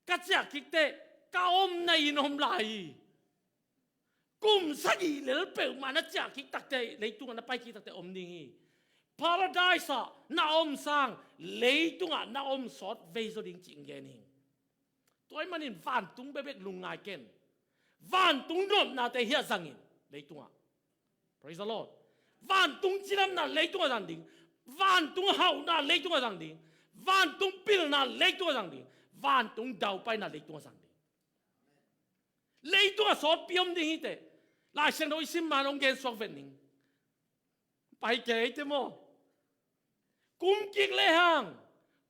Ka ciah kik teh ka omna inn om lai hi. Kum sagih lel peuhmah na ciah kik takteh, leitungah na pai kik takteh om ding hi. Paradise ah na om sang leitungah na om sawt vei zaw ding cih gen hi. Tua ahih manin vantung bekbek lungngai ken. Vantung nopnate hiah zangin leitungah. Praise the Lord. Vantung cidamna leitungah zang ding. Vantung hauhna leitungah zang ding. Vantung pilna leitungah zang ding. Vantung daupaina leitungah zang ding. Leitungah sawtpi om ding hi teh. Lai Siangtho i sim man hong gen suak vet ning. Pai kei teh maw? Kum kik lehang,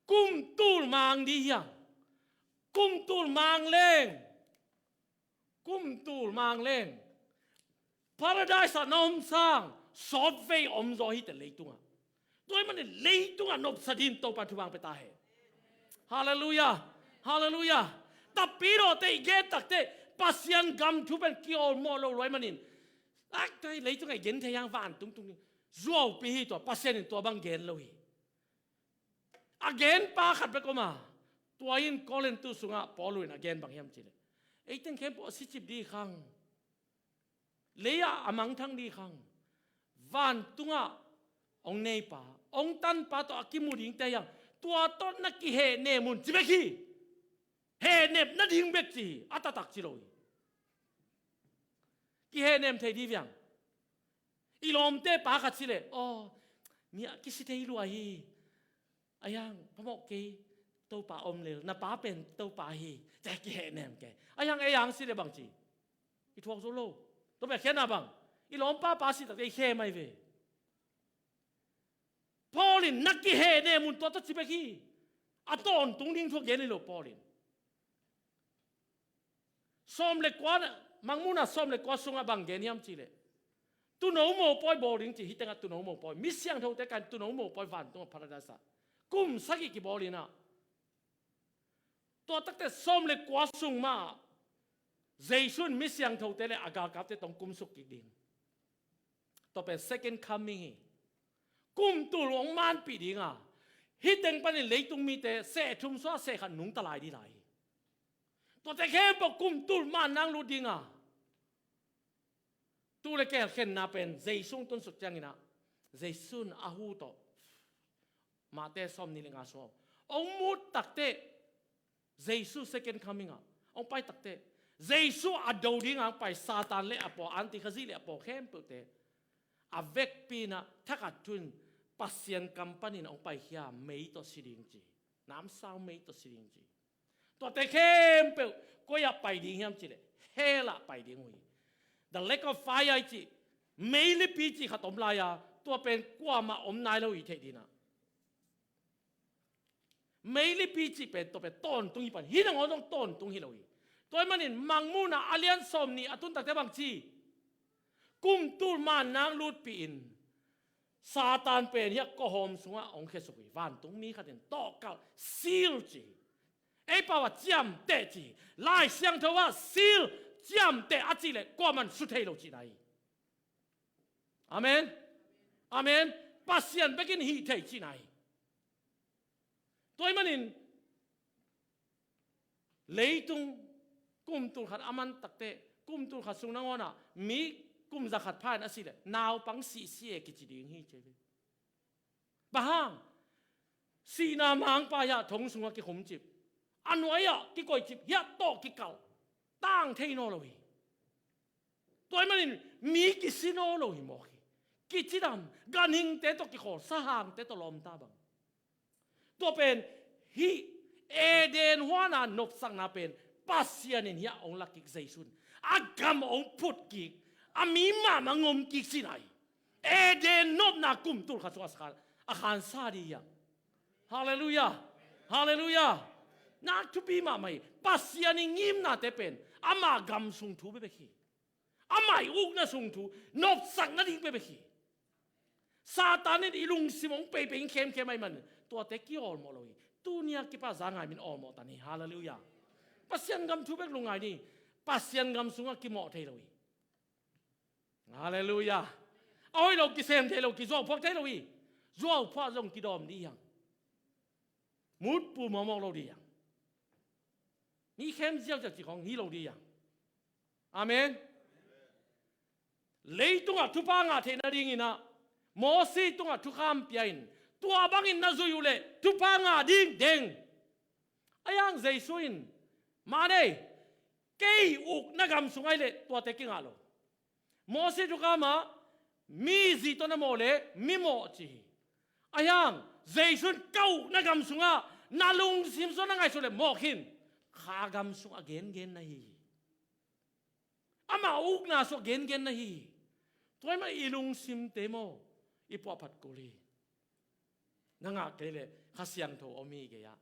kum tul mang ding hiang. Kum tul mang leng, kum tul mang leng, Paradise ah na om sang sawtvei om zaw hi teh leitungah. Tua ahih manin leitungah nopsa dingin Topa thupha pia ta hen. Halleluiah. Halleluiah. Tapidaw teh i gen takteh Pasian gam thu pen kiawlmawh lo lua ahih manin, ak, tua hi, leitungah i gen thei hiang, vantung tung ding. Zuaupi hi tua, Pasian in tua bang gen lo hi. A gen pa khat bek om a, tua in Korintu sungah Paul in a gen bang hiam cih leh, ei teng khempeuh a sicip ding khang, lei ah a mangthang ding khang, vantungah hong neipa, hong tanpa tawh a kimu dingte hiang, tua tawh na kihehnem un ci bek hi. Hehnem nading bek ci hi, a taktak ci lo hi. Kihehnem thei ding hiang. I lawmte pa khat ci leh, aw, mi a kisi thei lua hi. Ahi hang, phamawh kei, Topa om lel, na pa pen Topa hi, ci-a kihehnem kei. Ahi hang, ei hang ci leh bang ci? I thuak zo lo. Tua bek khiatna bang, i lawmpa pa si takte i khem ahi ve. Paul in na kihehnem un tua tawh ci bek hi. A tawntung ding thu a gen hi lo Paul in. Sawm le kua, Mangmuhna sawm le kua sungah bang gen hiam cih leh, tuuno mopawi bawl ding ci hi. Hih tengah tuuno mopawi, mi siangthote kah in tuuno mopawi vantungah Paradise ah kum sagih kibawl in ah, tua takteh sawm le kua sung mah Jesu in mi siangthote le a galkapte tawh hong kumsuk kik ding. Tua pen second coming hi. Kum tul hong manpih ding a, hih teng panin leitung mite seh thum suah seh khat nungta lai ding lai hi. Tuate khempeuh kum tul man nang lut ding a, tuu le keel khenna pen Jesu hong tunsuk ciangin ah, Jesu in a hu tawh, Mate sawmnih le nga sung ah hong mut takteh, Jesu second coming ah hong pai takteh, Jesu a do ding a hong pai Satan le a paw, antikhazih le a paw khempeuhte a vekpi in ah thakhat thu in Pasian kam panin hong paikhia, mei tawh si ding ci. Namsau mei tawh si ding ci. Tuate khempeuh koi ah pai ding hiam cih leh, hell ah pai ding uh hi. The lake of fire i cih, meilipi cih khat om lai a, tua pen kuamah om nai lo hi theih ding ah. Meilipi cih pen tua pen tawntung hi pan, hih nangawn zong tawntung hi lo hi. Tua ahih manin Mangmuhna a lian sawmnih a tun takteh bang ci? Kum tul man nang lutpih in Satan pen hiah kawhawm sungah hong khiasuk hi. Vantung mi khat in tawhkalh, seal ci hi. Ei pau ah ciamteh ci hi. Lai Siangtho ah seal, ciamteh a cih leh kuaman su thei lo cihna hi. Amen. Amen. Pasian bekin hih thei cihna hi. Tua ahih manin leitung kum tulkhat a man takteh, kum tulkhat sung nangawnah mi kum zakhat pha in a sih leh naupang sihsia e kici ding hi ci hi. Bang hang? Sihna mangpa hiah thong sungah kikhumcip, a nuai-ah kikoihcip, hiah tawh kikalh, tang thei nawn lo hi. Tua ahih manin mi kisi nawn lo hi mawk hi. Kicidam, ganhingte tawh kikhawl, sahangte tawh lawmta bang. Tua pen hih Eden huana nopsakna pen Pasian in hiah hong lak kik, Jesu in a gam hong phut kik, a mi mahmah ngom kik cihna hi. Eden nopna kum tulkhat sung a khan, a khansa ding hi hang. Halleluiah. Halleluiah. Na thupi mahmah hi. Pasian i ngimnate pen ama gam sung thu bekbek hi. Amah i ukna sung thu, nopsak nading bekbek hi. Satan in i lungsim hong peipei in khemkhem ahih manin tuate ki-awlmawh lo hi. Tuni-a kipat za ngai min awlmawh ta ni. Halleluiah. Pasian gam thu bek lungngai ni. Pasian gam sungah kimawh thei lo hi. Halleluiah. A hoih lo kisem thei lo, kizuauphuak thei lo hi. Zuauphuak zong kidawm dih hi hang. Mutpu mawkmawk lo dih hi hang. Mi khem ziauziau cih khawng hi lo dih hi hang. Amen. Leitungah thupha ngah theih nadingin ah Mosi tungah thukham pia in, tua bangin na zuih uh leh thupha ngah ding deng. Ahi hang Jesu in, "Mah nei, kei ukna gam sung ahih leh tuate kingah lo." Mosi thukham ah mi zi tawh na mawh leh mi mawh ci hi. Ahi hang Jesu in, "Ka ukna gam sungah na lungsim sungah na ngaihsut leh mawh khin." Kha gam sung a gengen na hi hi. Ama ukna sung a gengen na hi hi. Tua ahih manin i lungsimte maw, i puahphat kul hi. Na ngah kei leh Kha Siangtho om hi gei-ah.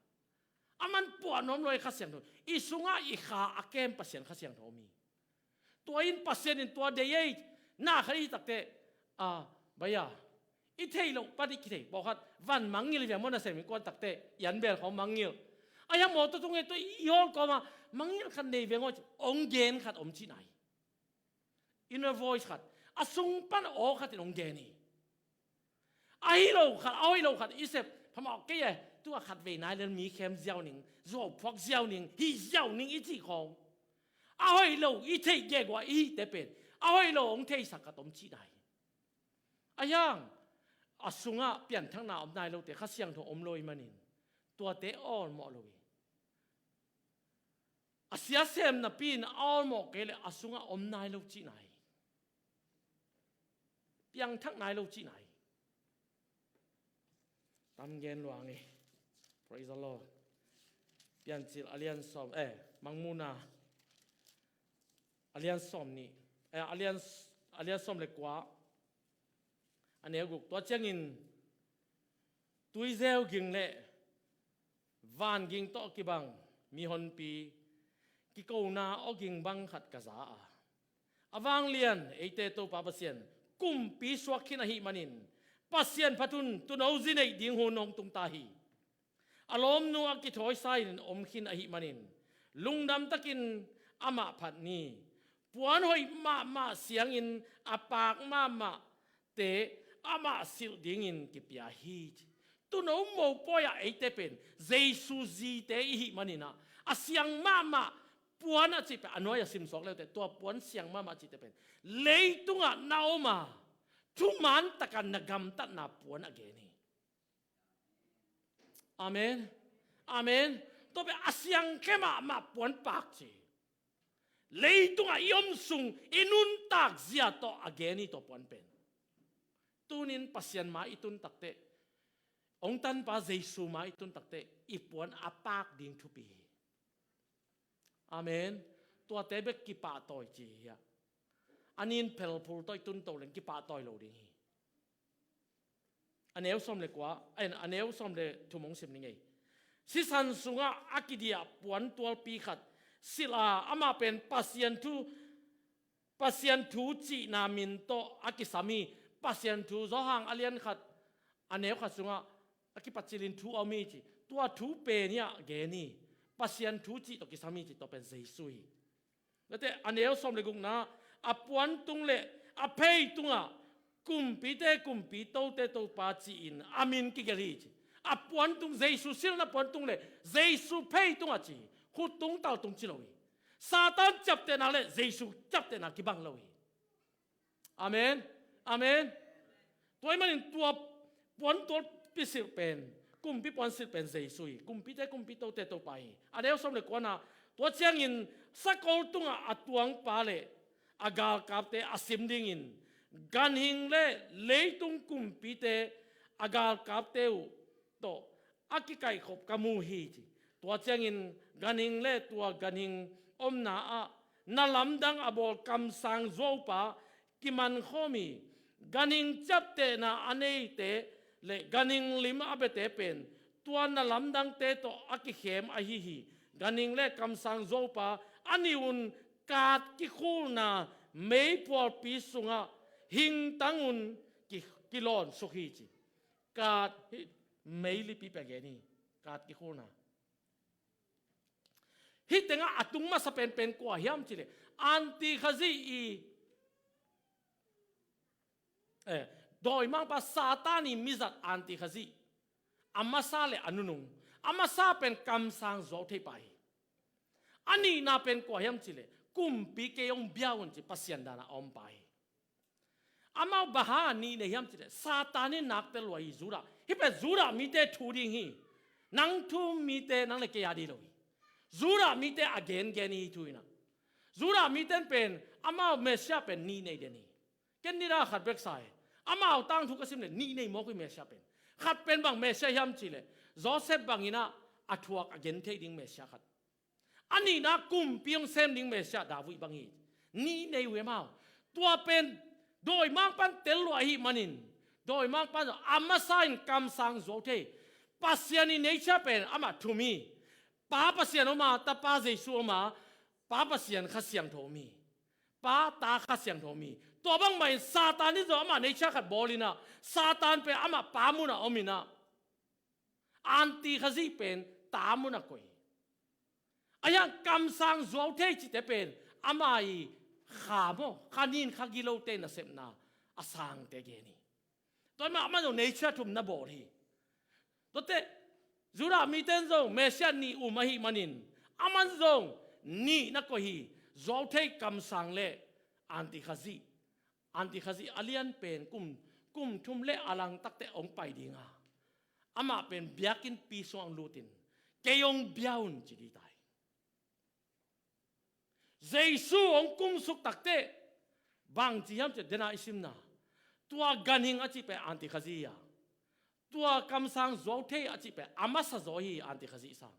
A man puah nuam lo hi Kha Siangtho. I sungah i kha a kem Pasian Kha Siangtho om hi. Tua in Pasian in tua deih ei, na khat i hih takteh, a, bai-a, i theih loh pan i kithei pawlkhat, van mangngilh hi ve maw, nasem in kuan takteh, i anbel khawng mangngilh. Ahi hang mawtaw tung e, tua i hall kawmah mangngilh khat nei veng aw, hong gen khat om cihna hi. Inner voice khat, a sung pan aw khat in hong gen hi. Ahi lo khat, a hoih lo khat i sep phamawh kei e, tua khat vei nai lel mi khem ziau ning, zuauphuak ziau ning, hih ziau ning i cih khawng. A hoih lo i theih gegu-a i hihte pen a hoih lo hong theisak khat om cihna hi. Ahi hang a sungah pianthakna om nai lote, Kha Siangtho om lo ahih manin tuate awlmawh lo hi. A sia sem napi-in a awlmawh kei leh a sungah om nai lo cihna hi. Piangthak nai lo cihna hi. Tam gen luang hi. Praise the Lord. Piancil a lian sawm, eh, Mangmuhna a lian sawm nih, eh, a lian, a lian sawm le kua, a neu guk. Tua ciangin tuizeu ging le van ging tawh kibang mihonpi kikona awging bang khat ka za a, a vanglian eite Topa Pasian kumpi suak khin ahih manin, Pasian phat un, tuuno zi neih ding hun hong tung ta hi. A lawmnu a kithawisa in om khin ahih manin, lungdam takin amah phat ni. Puan hoih mahmah siangin a paak mahmahte amah silh dingin kipia hi. Tuuno mopawi-ah eite pen Jesu zite i hih manin ah, a siang mahmah puan a cih pen, a nuai-a simsuak leute, tua puan siang mahmah cihte pen leitungah na om a, thuman takin na gamtatna puan a gen hi. Amen. Amen. Tua pen a siang khe mahmah puan paak ci. Leitungah i om sung i nuntak zia tawh a gen hi tua puan pen. Tunin Pasian mai i tun takteh, hong tanpa Jesu mai i tun takteh, i puan a paak ding thupi hi. Amen. Tuate bek kipahtawi ci hi a. A nin phelphul tawh i tun to leng kipahtawi lo ding hi. A neu sawm le kua, a, a neu sawm le thum hong sim ni ngei. Sisan sungah a kidiah puan tualpi khat silh a, amah pen Pasian thu, Pasian thu cihna min tawh a kisam hi. Pasian thu, Johan a lian khat, a neu khat sungah a kipatcilin thu a om hi ci. Tua thu pen hiah gen hi. Pasian thu cih tawh kisam hi ci, tua pen Jesu hi. Tua teh a neu sawm le gukna, a puan tung le a phei tungah Kumpite kumpi, tote Topa ci-in a min kigelh hi ci. A puantung, Jesu silna puantung le Jesu phei tungah ci hi. Khut tung tal tung ci lo hi. Satan ciaptehna le Jesu ciaptehna kibang lo hi. Amen. Amen. Tua ahih manin tua puantual pisilh pen, kumpi puansilh pen Jesu hi. Kumpite kumpi, tote Topa hi. A neu sawm le kuana, tua ciangin sakol tungah a tuangpa le a galkapte a sim dingin, ganhing le leitung kumpite a galkapte uh tawh a kikaihkhop ka mu hi ci. Tua ciangin ganhing le tua ganhing omna ah na lamdang a bawl kamsang zuaupa kimankhawm hi. Ganhing ciaptehna a neite le ganhing lim a biate pen tua na lamdangte tawh a kikhem ahi hi. Ganhing le kamsang zuaupa a nih un kat kikhulna meiphualpi sungah hingtang un ki, kilawn suk hi ci. Kat hi, meilipi pia gen hi. Kat kikhulna. Hih tengah a tung masa penpen kua hiam cileh, Antikhazih i, eh, dawimangpa Satan i mizat Antikhazih, a masa le a nunung. A masa pen kamsang zuau thei pa hi. A nihna pen kua hiam cileh, kumpi kei hong bia un ci Pasian dana a om pa hi. Amau bang hang a nih nei hiam cileh, Satan in nak tel lua hi Judah. Hih pen Judah mite thu ding hi. Nang thu mite nang le kei a di lo hi. Judah mite a gengen hi thu inah. Judah mite pen amau Messiah pen nih nei den hi. Ken nidang khat bek sa hi. Amau tangthu ka sim le nih nei mawk hi Messiah pen. Khat pen bang Messiah hiam cileh, Joseph bang inah a thuak a gen thei ding Messiah khat. A nihna kumpi hong sem ding Messiah David bang hi. Nih nei uh hi amau. Tua pen dawimangpan tel lua ahih manin, dawimangpan a masa in kamsang zuau thei. Pasian i nature pen amah thum hi. Pa Pasian om a, Tapa Jesu om a, Pa Pasian Kha Siangtho om hi. Pa, Ta, Kha Siangtho om hi. Tua bangmah in Satan in zong amah nature khat bawl inah, Satan pen amah pa munah om inah, Antikhazih pen ta munah koih hi. A hiang kamsang zuau thei cite pen ama i kha maw, kha nin kha gilote nasepna a sangte gen hi. Tua mah aman zong nature thum na bawl hi. Tuate Judah mite in zong Messiah nih um ahih manin aman zong nih na koih hi. Zuau thei, kamsang le Antikhazih. Antikhazih a lian pen kum, kum thum le a langtakte hong pai dinga, amah pen biakinnpi sungah hong lutin, kei hong bia un ci ding ta hi. Jesu hong kumsuk takteh bang ci hiam cih dena i simna, tua ganhing a cih pen Antikhazih a, tua kamsang zuau thei a cih pen a masa zaw hi Antikhazih sang.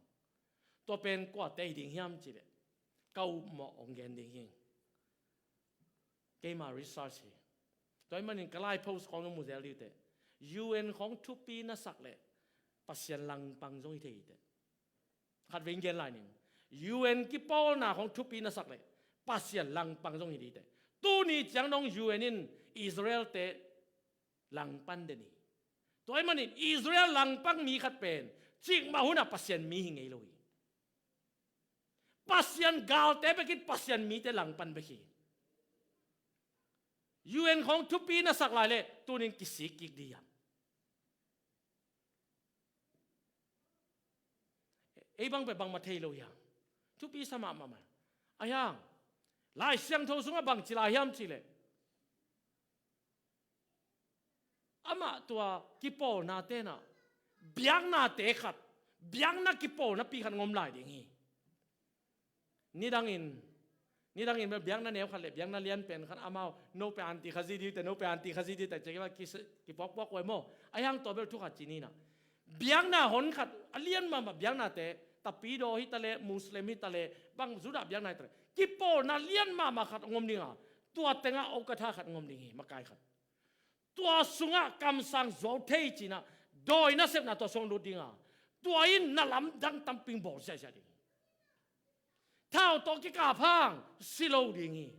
Tua pen kuate hi ding hiam cihleh, ka upmawh hong gen ding hi. Keima research hi. Tua ahih manin ka lai post khawng nong mu zel dih teh, U N khawng thupi na sak leh Pasian langpang zong hi thei hi teh. Khatvei in gen lai ning. U N kipawlna khawng thupi na sak leh Pasian langpang zong hi dih teh. Tuni ciang dong U N in Israel-te langpan den hi. Tua ahih manin Israel langpang mi khat pen cikmah hunah Pasian mi hi ngei lo hi. Pasian galte bek in Pasian mite langpan bek hi. U N khawng thupi na sak lai leh tunin kisik kik dih hiam? Ei bang pen bangmah thei lo hiam? Thupi sa mahmah mah. A hiang Lai Siangtho sungah bang ci lai hiam cihleh, amah tua kipawlna tenah biaknate khat, biakna kipawlnapi khat hong om lai ding hi. Nidangin, nidangin bel biakna neu khat le biakna lian pen khat amau, no pen Antikhazih dih teh, no pen Antikhazih dih teh, ci kipawkpawk uh hi maw. A hiang tua bel thu khat ci ni nah. Biakna hon khat, a lian mahmah biaknate, Tapidaw hi taleh, Muslim hi taleh, bang Judah biakna hi taleh, kipawlna lian mahmah khat hong om ding a, tua tengah okatha khat hong om ding hi, makai khat. Tua sungah kamsang zuau thei cinah dawi nasepna tua sung lut ding a, tua in na lamdang tampi bawl ziahziah ding. Thau tawh kikap hang si lo ding hi.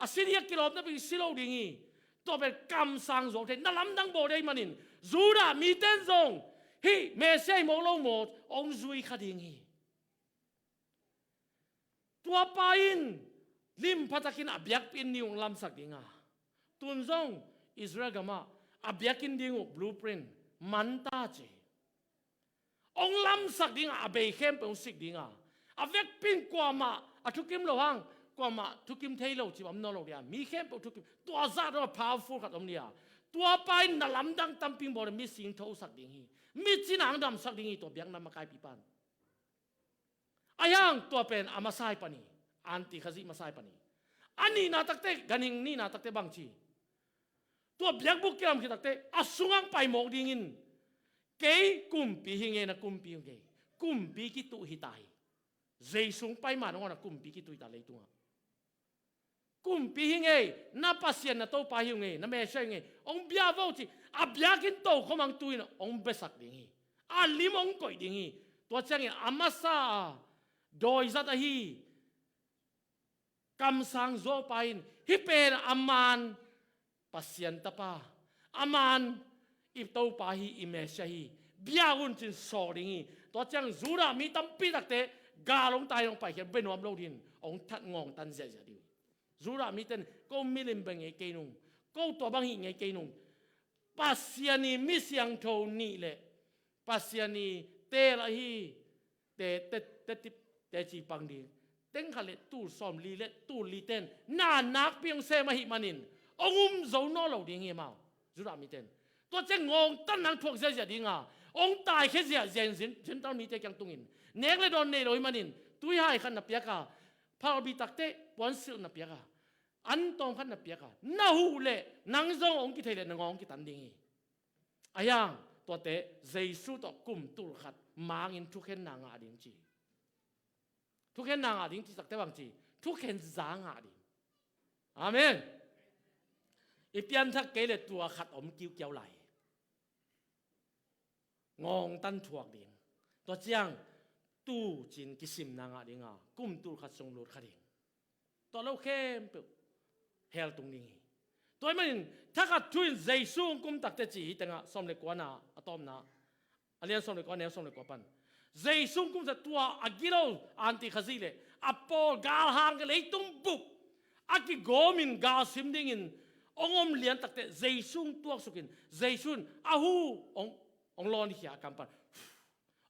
A si ding a kilawm napi si lo ding hi. Tua pen kamsang zuau thei, na lamdang bawl ding ahih manin Judah mite in zong hih Messiah hi mawk lo maw hong zui kha ding hi. Tuapa in limpha takin a biakpi-in ni hong lamsak ding a, tun zong Israel gamah a biakinn ding uh blueprint man ta ci. Hong lamsak ding a, a bei khempeuh hong sik ding a, a vekpi in kuamah a thukim lo hang, kuamah thukim thei lo ci bang om nawn lo ding a, mi khempeuh thukim. Tua zah dong a powerful khat om ding a, tua pa in na lamdang tampi bawl a, mi singthosak ding hi, mi cina hong damsak ding hi, tua biakna makaipi pan. Ahi hang tua pen a masa hi pan hi. Anti Khazih masa hi pan hi. A nihna takte, ganhing nihna takte bang ci? Tua biakbuk kilam khit takte a sungah pai mawk dingin, kei kumpi hi ing ei, na kumpi hi ing ei. Kumpi kituh hi ta hi. Jesu hong pai ma nangawn a kumpi kituh hi ta leitungah. Kumpi hi ing ei, na Pasian na Topa hi ing ei, na Messiah hi ing ei, hong bia vo ci. A biakinn tokhom hong tu in hong biasak ding hi. A lim hong koih ding hi. Tua ciangin a masa a dawizat ahi kamsang zuaupa in, hih pen a man Pasian Tapa, a man i Topa hi, i Messiah hi, bia un ci-in sawl ding hi. Tua ciang Judah mi tampi takte gal hong tai, hong paikhia, bia nuam lo dingin hong that ngawngtan ziahziah ding hi. Judah mite in, ko milim bang ngei kei nung, ko tua bang hih ngei kei nung, Pasian i mi siangtho nih le Pasian i teel ahi te, te, te, te, teci pang ding. Teng khat le tul sawmli le tul li ten na nakpi hong sem ahih manin hong um zo nawn lo ding hi amau, Judah mite in. Tua ciang ngawngtan nang thuak ziahziah ding a, hong taikhia ziahziah in Jen-, Gentile mite kiang tungin. Nek le dawn nei lo ahih manin tuihai khat na piak a, phalbi takte puansilh na piak a, an tawm khat na piak a, na huh le nang zong hong kithei le na ngawng kitan ding hi. Ahi hang tuate Jesu tawh kum tul khat mangin thukhenna ngah ding ci. Thukhenna ngah ding ci takte bang ci? Thukhen za ngah ding. Amen. I pianthak kei le tua khat om kiukiau lai. Ngawngtan thuak ding. Tua ciang tu ci-in kisimna ngah ding a, kum tul khat sung lut kha ding. Tua lo khempeuh hell tung ding hi. Tua ahih manin thakhat thu in Jesu hong kum takte ci hi tengah, sawm le kuana a tawpna, a lian sawm le kua, neu sawm le kua pan. Jesu hong kum takte tua a gilo Anti Khazih le a pawl galhang, leitung bup a kigawmin galsim dingin hong om lian takte Jesu hong tuaksukin, Jesu in a hu hong, hong lawnkhia a kam pan.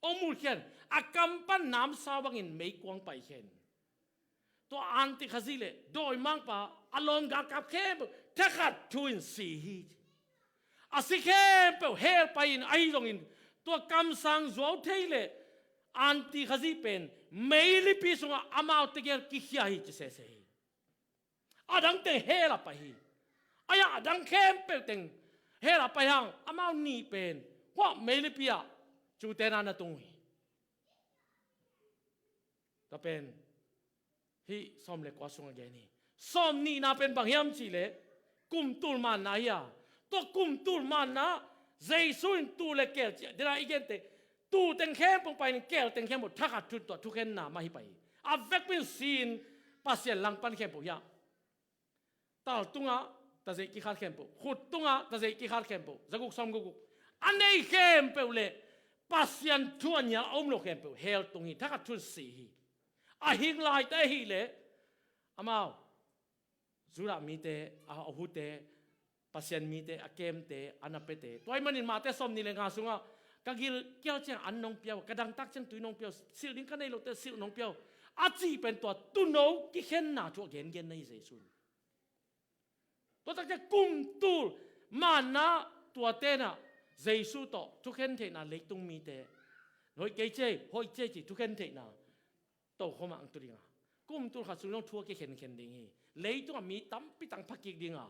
Hong mulkhia in a kam pan namsau bangin meikuang paikhia in. Tua Anti Khazih le dawimangpa a lawm galkap khempeuh thakhat thu in si hi. A si khempeuh hell pai-in ahi zongin tua kamsang zuau thei le Anti Khazih pen meilipi sungah amau tegel kikhia hi ci sese hi. A dang teng hell ah pai hi. Ahi hang a dang khempeuh teng hell ah pai hang amau nih pen hua meilipi ah cutena na tung uh hi. Tua pen hih sawm le kua sungah gen hi. Sawm nihna pen bang hiam cih leh kum tul manna hi a, tua kum tul manna Jesu in tuu le keel cih dena i gente, tuu teng khempeuh pai-in keel teng khempeuh thakhat thu-in tua thukhenna mah hi pai hi. A vekpi in si-in Pasian langpan khempeuh hi a, tal tungah tazeih kikhat khempeuh, khut tungah tazeih kikhat khempeuh, zaguk sawmguk guk a nei khempeuh le Pasian thu a nial a um lo khempeuh hell tung hi, thakhat thu-in si hi. A hing laite ahih leh amau Judah mite, a, a hute, Pasian mite, a kemte, a napete. Tua ahih manin Mate sawmnih le nga sungah ka gil kial ciang an nong pia uh, ka dangtak ciang tui nong pia uh, silh ding ka nei lote silh nong pia uh a cih pen tua tuuno kikhenna thu a gengen na hi Jesu in. Tua takte kum tul manna tua tenah Jesu tawh thukhen theihna leitung mite, hoih kei ci ei, hoih ci ei cih thukhen theihna tokhom ah ang tu ding a, kum tul khat sung zong thu a kikhenkhen ding hi. Leitungah mi tampi tang phakik ding a,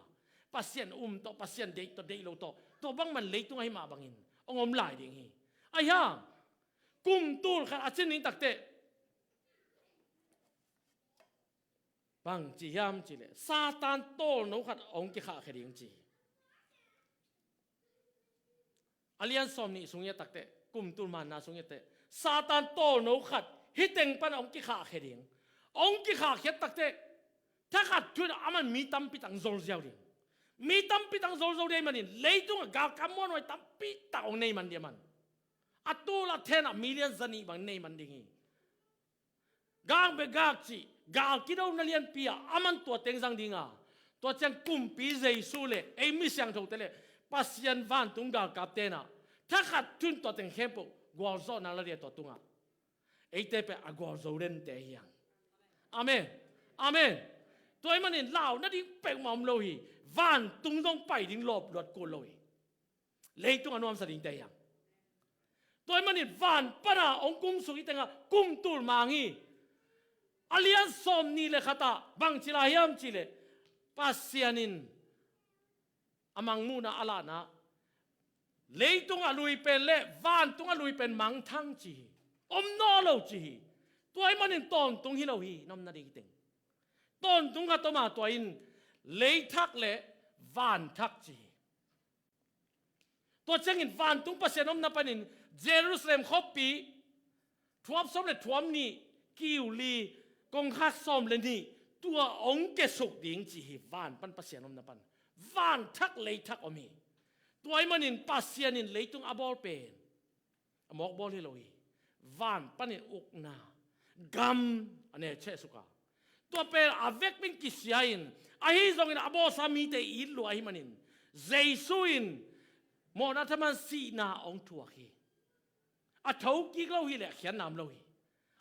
Pasian um tawh, Pasian deih tawh, deih lo tawh, tua bangman leitung ahi mah bangin hong om lai ding hi. Ahi hang kum tul khat a cin ding takte bang ci hiam cih leh Satan tawlno khat hong kikhahkhia ding ci hi. A lian sawmnih sung i et takte, kum tul manna sung i et takte, Satan tawlno khat hih teng pan hong kikhahkhia ding. Hong kikhahkhiat takte thakhat thu-in aman mi tampi tang zolziau ding. Mi tampi tang zolzo ding ahih manin leitungah galkap muanhuai tampi tak hong nei man ding aman. A tul a thenah million zanih bang nei man ding hi. Gak bia gak cih gal kidona lianpi ah aman tua teng zang ding a, Tua ciang kumpi Jesu le ei mi siangthote le Pasian vantung galkapte in ah thakhat thu-in tua teng khempeuh gualzawhna la ding a, tua tungah eite pen a gualzo dente hi hang. Amen. Amen. Tua ahih manin lau nading peuhmah om lo hi. Vantung zong pai ding lawp luat kul lo hi. Leitung a nuamsa dingte hi hang. Tua ahih manin van pana hong kumsuk hi tengah kum tul mang hi. A lian sawmnih le khatah bangci la hiam cihleh Pasian in a mangmuhna a lahna, leitung a lui pen le vantung a lui pen mangthang ci hi. Om nawn lo ci hi. Tua ahih manin tawntung hi lo hi, na omna ding hi teng. Tawntung khat om a, tua in leithak le vanthak ci hi. Tua ciangin vantung Pasian omna panin Jerusalem khuapi thuap sawm le thuap nih, kiu li, kongkhak sawm le nih, tua hong kiasuk ding ci hi. Van pan Pasian omna pan vanthak leithak om hi. Tua ahih manin Pasian in leitung a bawl pen a mawk bawl hi lo hi. Van panin ukna, gam a ne chehsuk a, tua pen a vekpi-in kisia in, ahi zongin a bawlsa mite it lua ahih manin Jesu in mawhna thaman sihna hong thuak hi. A thokik lo hi leh a khiatna om lo hi.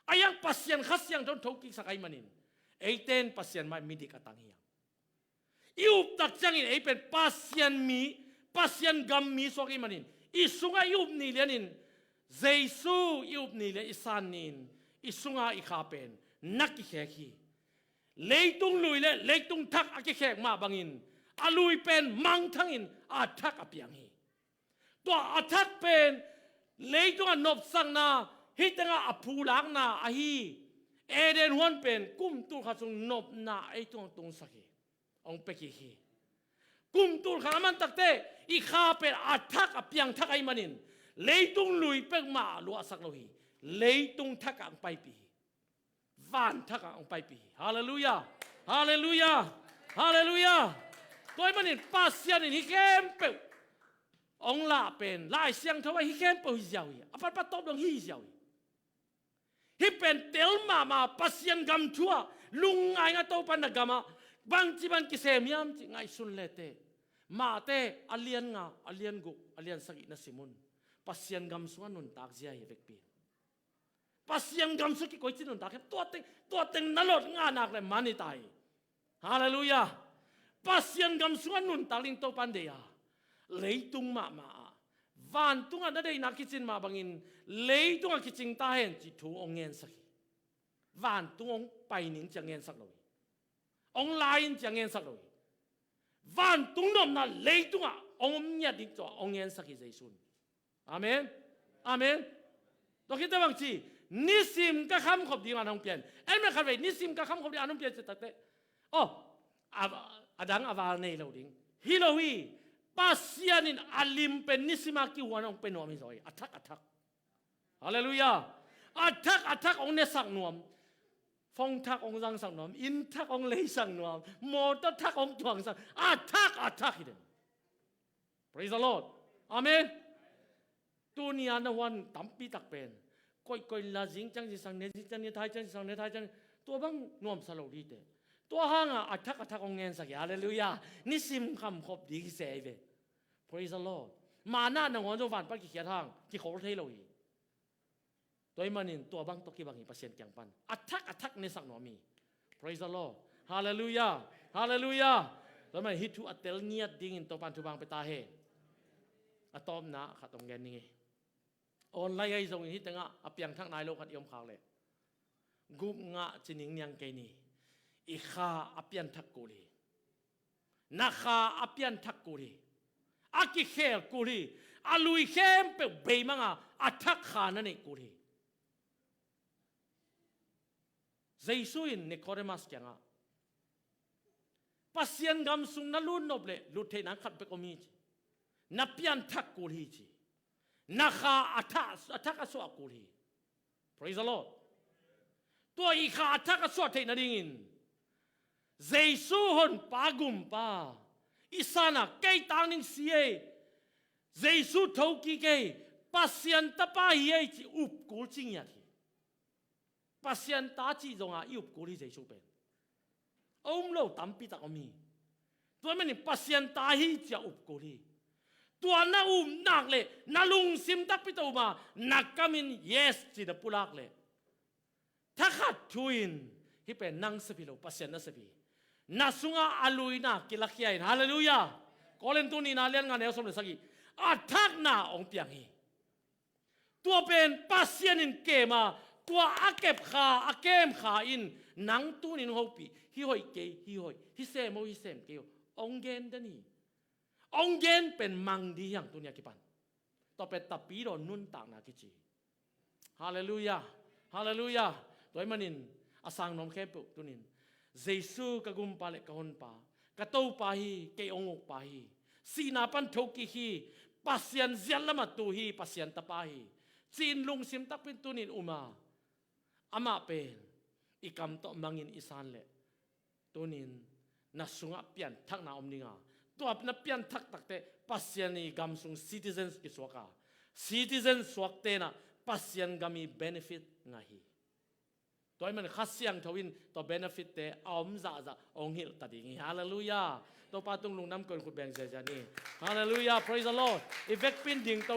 Ahi hang Pasian Kha Siangtho in thokiksak ahih manin eite in Pasian mai midik a tang hi hang. I up tak ciangin ei pen Pasian mi, Pasian gam mi suak ahih manin i sungah i up ni lianin, Jesu i up ni le i san ni-in i sungah i kha pen na kikhek hi. Leitung lui le leitung thak a kikhek mah bangin a lui pen mangthangin a thak a piang hi. Tua a thak pen leitung a nopsakna, hih tengah a phulakna ahi. Eden huan pen kum tul khat sung nopna ei tungah tungsak hi. Hong pia kik hi. Kum tul khat a man takte i kha pen a thak a piang thak ahih manin leitung lui peuhmah a luahsak lo hi. Leitung thak ah hong paipih hi. Van thak ah hong paipih hi. Halleluiah. Halleluiah. Halleluiah. Tua ahih manin Pasian in hih khempeuh hong lah pen Lai Siangtho ah hih khempeuh hi ziau hi. A patpat tawp dong hi ziau hi. Hih pen tel mahmah Pasian gam thu ah, lungngaingai Topa na gam ah bangci bang kisem hiam cih ngaihsun leteh, Mate a lian nga, a lian guk, a lian sagih na sim un. Pasian gam sungah nuntak zia hi vekpi. Pasian gam sung kikoici nuntak hiam? Tua teng, tua teng na lot ngah nak le man hi ta hi. Halleluiah. Pasian gam sungah nuntak ding Topa in deih a, leitung mahmah ah, vantungah na deihna kicin mah bangin leitungah kicing ta hen cih thu hong ngensak hi. Vantung hong pai ning ci-a ngensak lo hi. Hong lai in ci-a ngensak lo hi. Vantung nopna leitungah hong om ngiat ding tawh hong ngensak hi Jesu in. Amen. Amen. Tua khit teh bang ci, nisim ka khamkhop ding an hong pian. En mah khat vei, nisim ka khamkhop ding an hong pian ci takte, oh, a, a dang a val nei lo ding hi lo hi. Pasian in a lim pen nisim a kihuan hong pia nuam hi zaw hi. A thak a thak. Halleluiah. A thak a thak hong nesak nuam. Phone thak hong zangsak nuam, inn thak hong leisak nuam, mawtaw thak hong tuangsak, a thak a thak hi den. Praise the Lord. Amen. Tuni a na huan tampi tak pen koihkoih la, zing ciang zingsang ne, zing ciang ne, thai ciang zingsang ne, thai ciang, tua bang nuamsa lo ding teh. Tua hangah a thak a thak hong ngensak hi. Halleluiah. Nisim khamkhop ding hi se hi ve. Praise the Lord. Manna nangawn zong van pan kikhiat hang kikhol thei lo hi. Tua ahih manin tua bang tawh kibang hi Pasian kiang pan. A thak a thak nesak nuam hi. Praise the Lord. Halleluiah. Halleluiah. Tua ahih manin hih thu a tel ngiat dingin Topa'n thupha hong pia ta hen. A tawpna khat hong gen ning hi. Online ahi zongin hih tengah a piangthak nai lo khat i om khak leh, gupngah ci ning niang kei ni. I kha a pianthak kul hi. Na kha a pianthak kul hi. A kikhel kul hi. A lui khempeuh beimang a, a thak kha na neih kul hi. Jesu in Nicodemus kiangah, Pasian gam sung na lut nop leh lut theih nang khat bek om hi ci. Na pianthak kul hi ci. Na kha a thak, a thak a suah kul hi. Praise the Lord. Tua i kha a thak a suah theih nadingin Jesu Honpa Gumpa i sanah kei tang ding si ei, Jesu thokik ei, Pasian Tapa hi ei ci up kul ci ngiat hi. Pasian ta cih zongah i up kul hi Jesu pen. A um lo tampi tak om hi. Tua manin Pasian ta hi ci-a up kul hi. Tua na um nak leh na lungsim takpi tawh um a, na kam in yes ci na pulak leh, thakhat thu in, hih pen nang sep hi lo, Pasian nasep hi. Na sungah a luina kilakhia in. Halleluiah. Korin tu nihna lian nga neu sawm le sagih, a thakna hong piang hi. Tua pen Pasian in kem a, tua a kep kha, a kem kha in, nang tuni-in hong hopih, hih hoih kei, hih hoih, hih sem ho, hih sem kei ho, hong gen den hi. Hong gen pen mang ding hi hang tuni a kipan. Tua pen tapidaw nuntakna kici. Halleluiah. Halleluiah. Tua ahih manin a sang nuam khempeuh tuni-in, Jesu ka gumpa le ka honpa, ka Topa hi, kei hong ukpa hi. Sihna pan thokik hi, Pasian ziat lamah tu hi, Pasian tapa hi, ci-in lungsim takpi-in tuni-in um a, amah pen i kam tawh mang in i san leh, tuni-in na sungah pianthakna om ding a, tua na pianthak takteh Pasian i gam sung citizens kisuak a, citizen suakte in ah Pasian gam i benefit ngah hi. Tua ahih manin Kha Siangtho in tua benefit-te a om zahzah hong hilh ta ding hi. Halleluiah. Topa tung lungdam koih in khut beng ziahziah ni. Halleluiah. Praise the Lord. I vekpi-in ding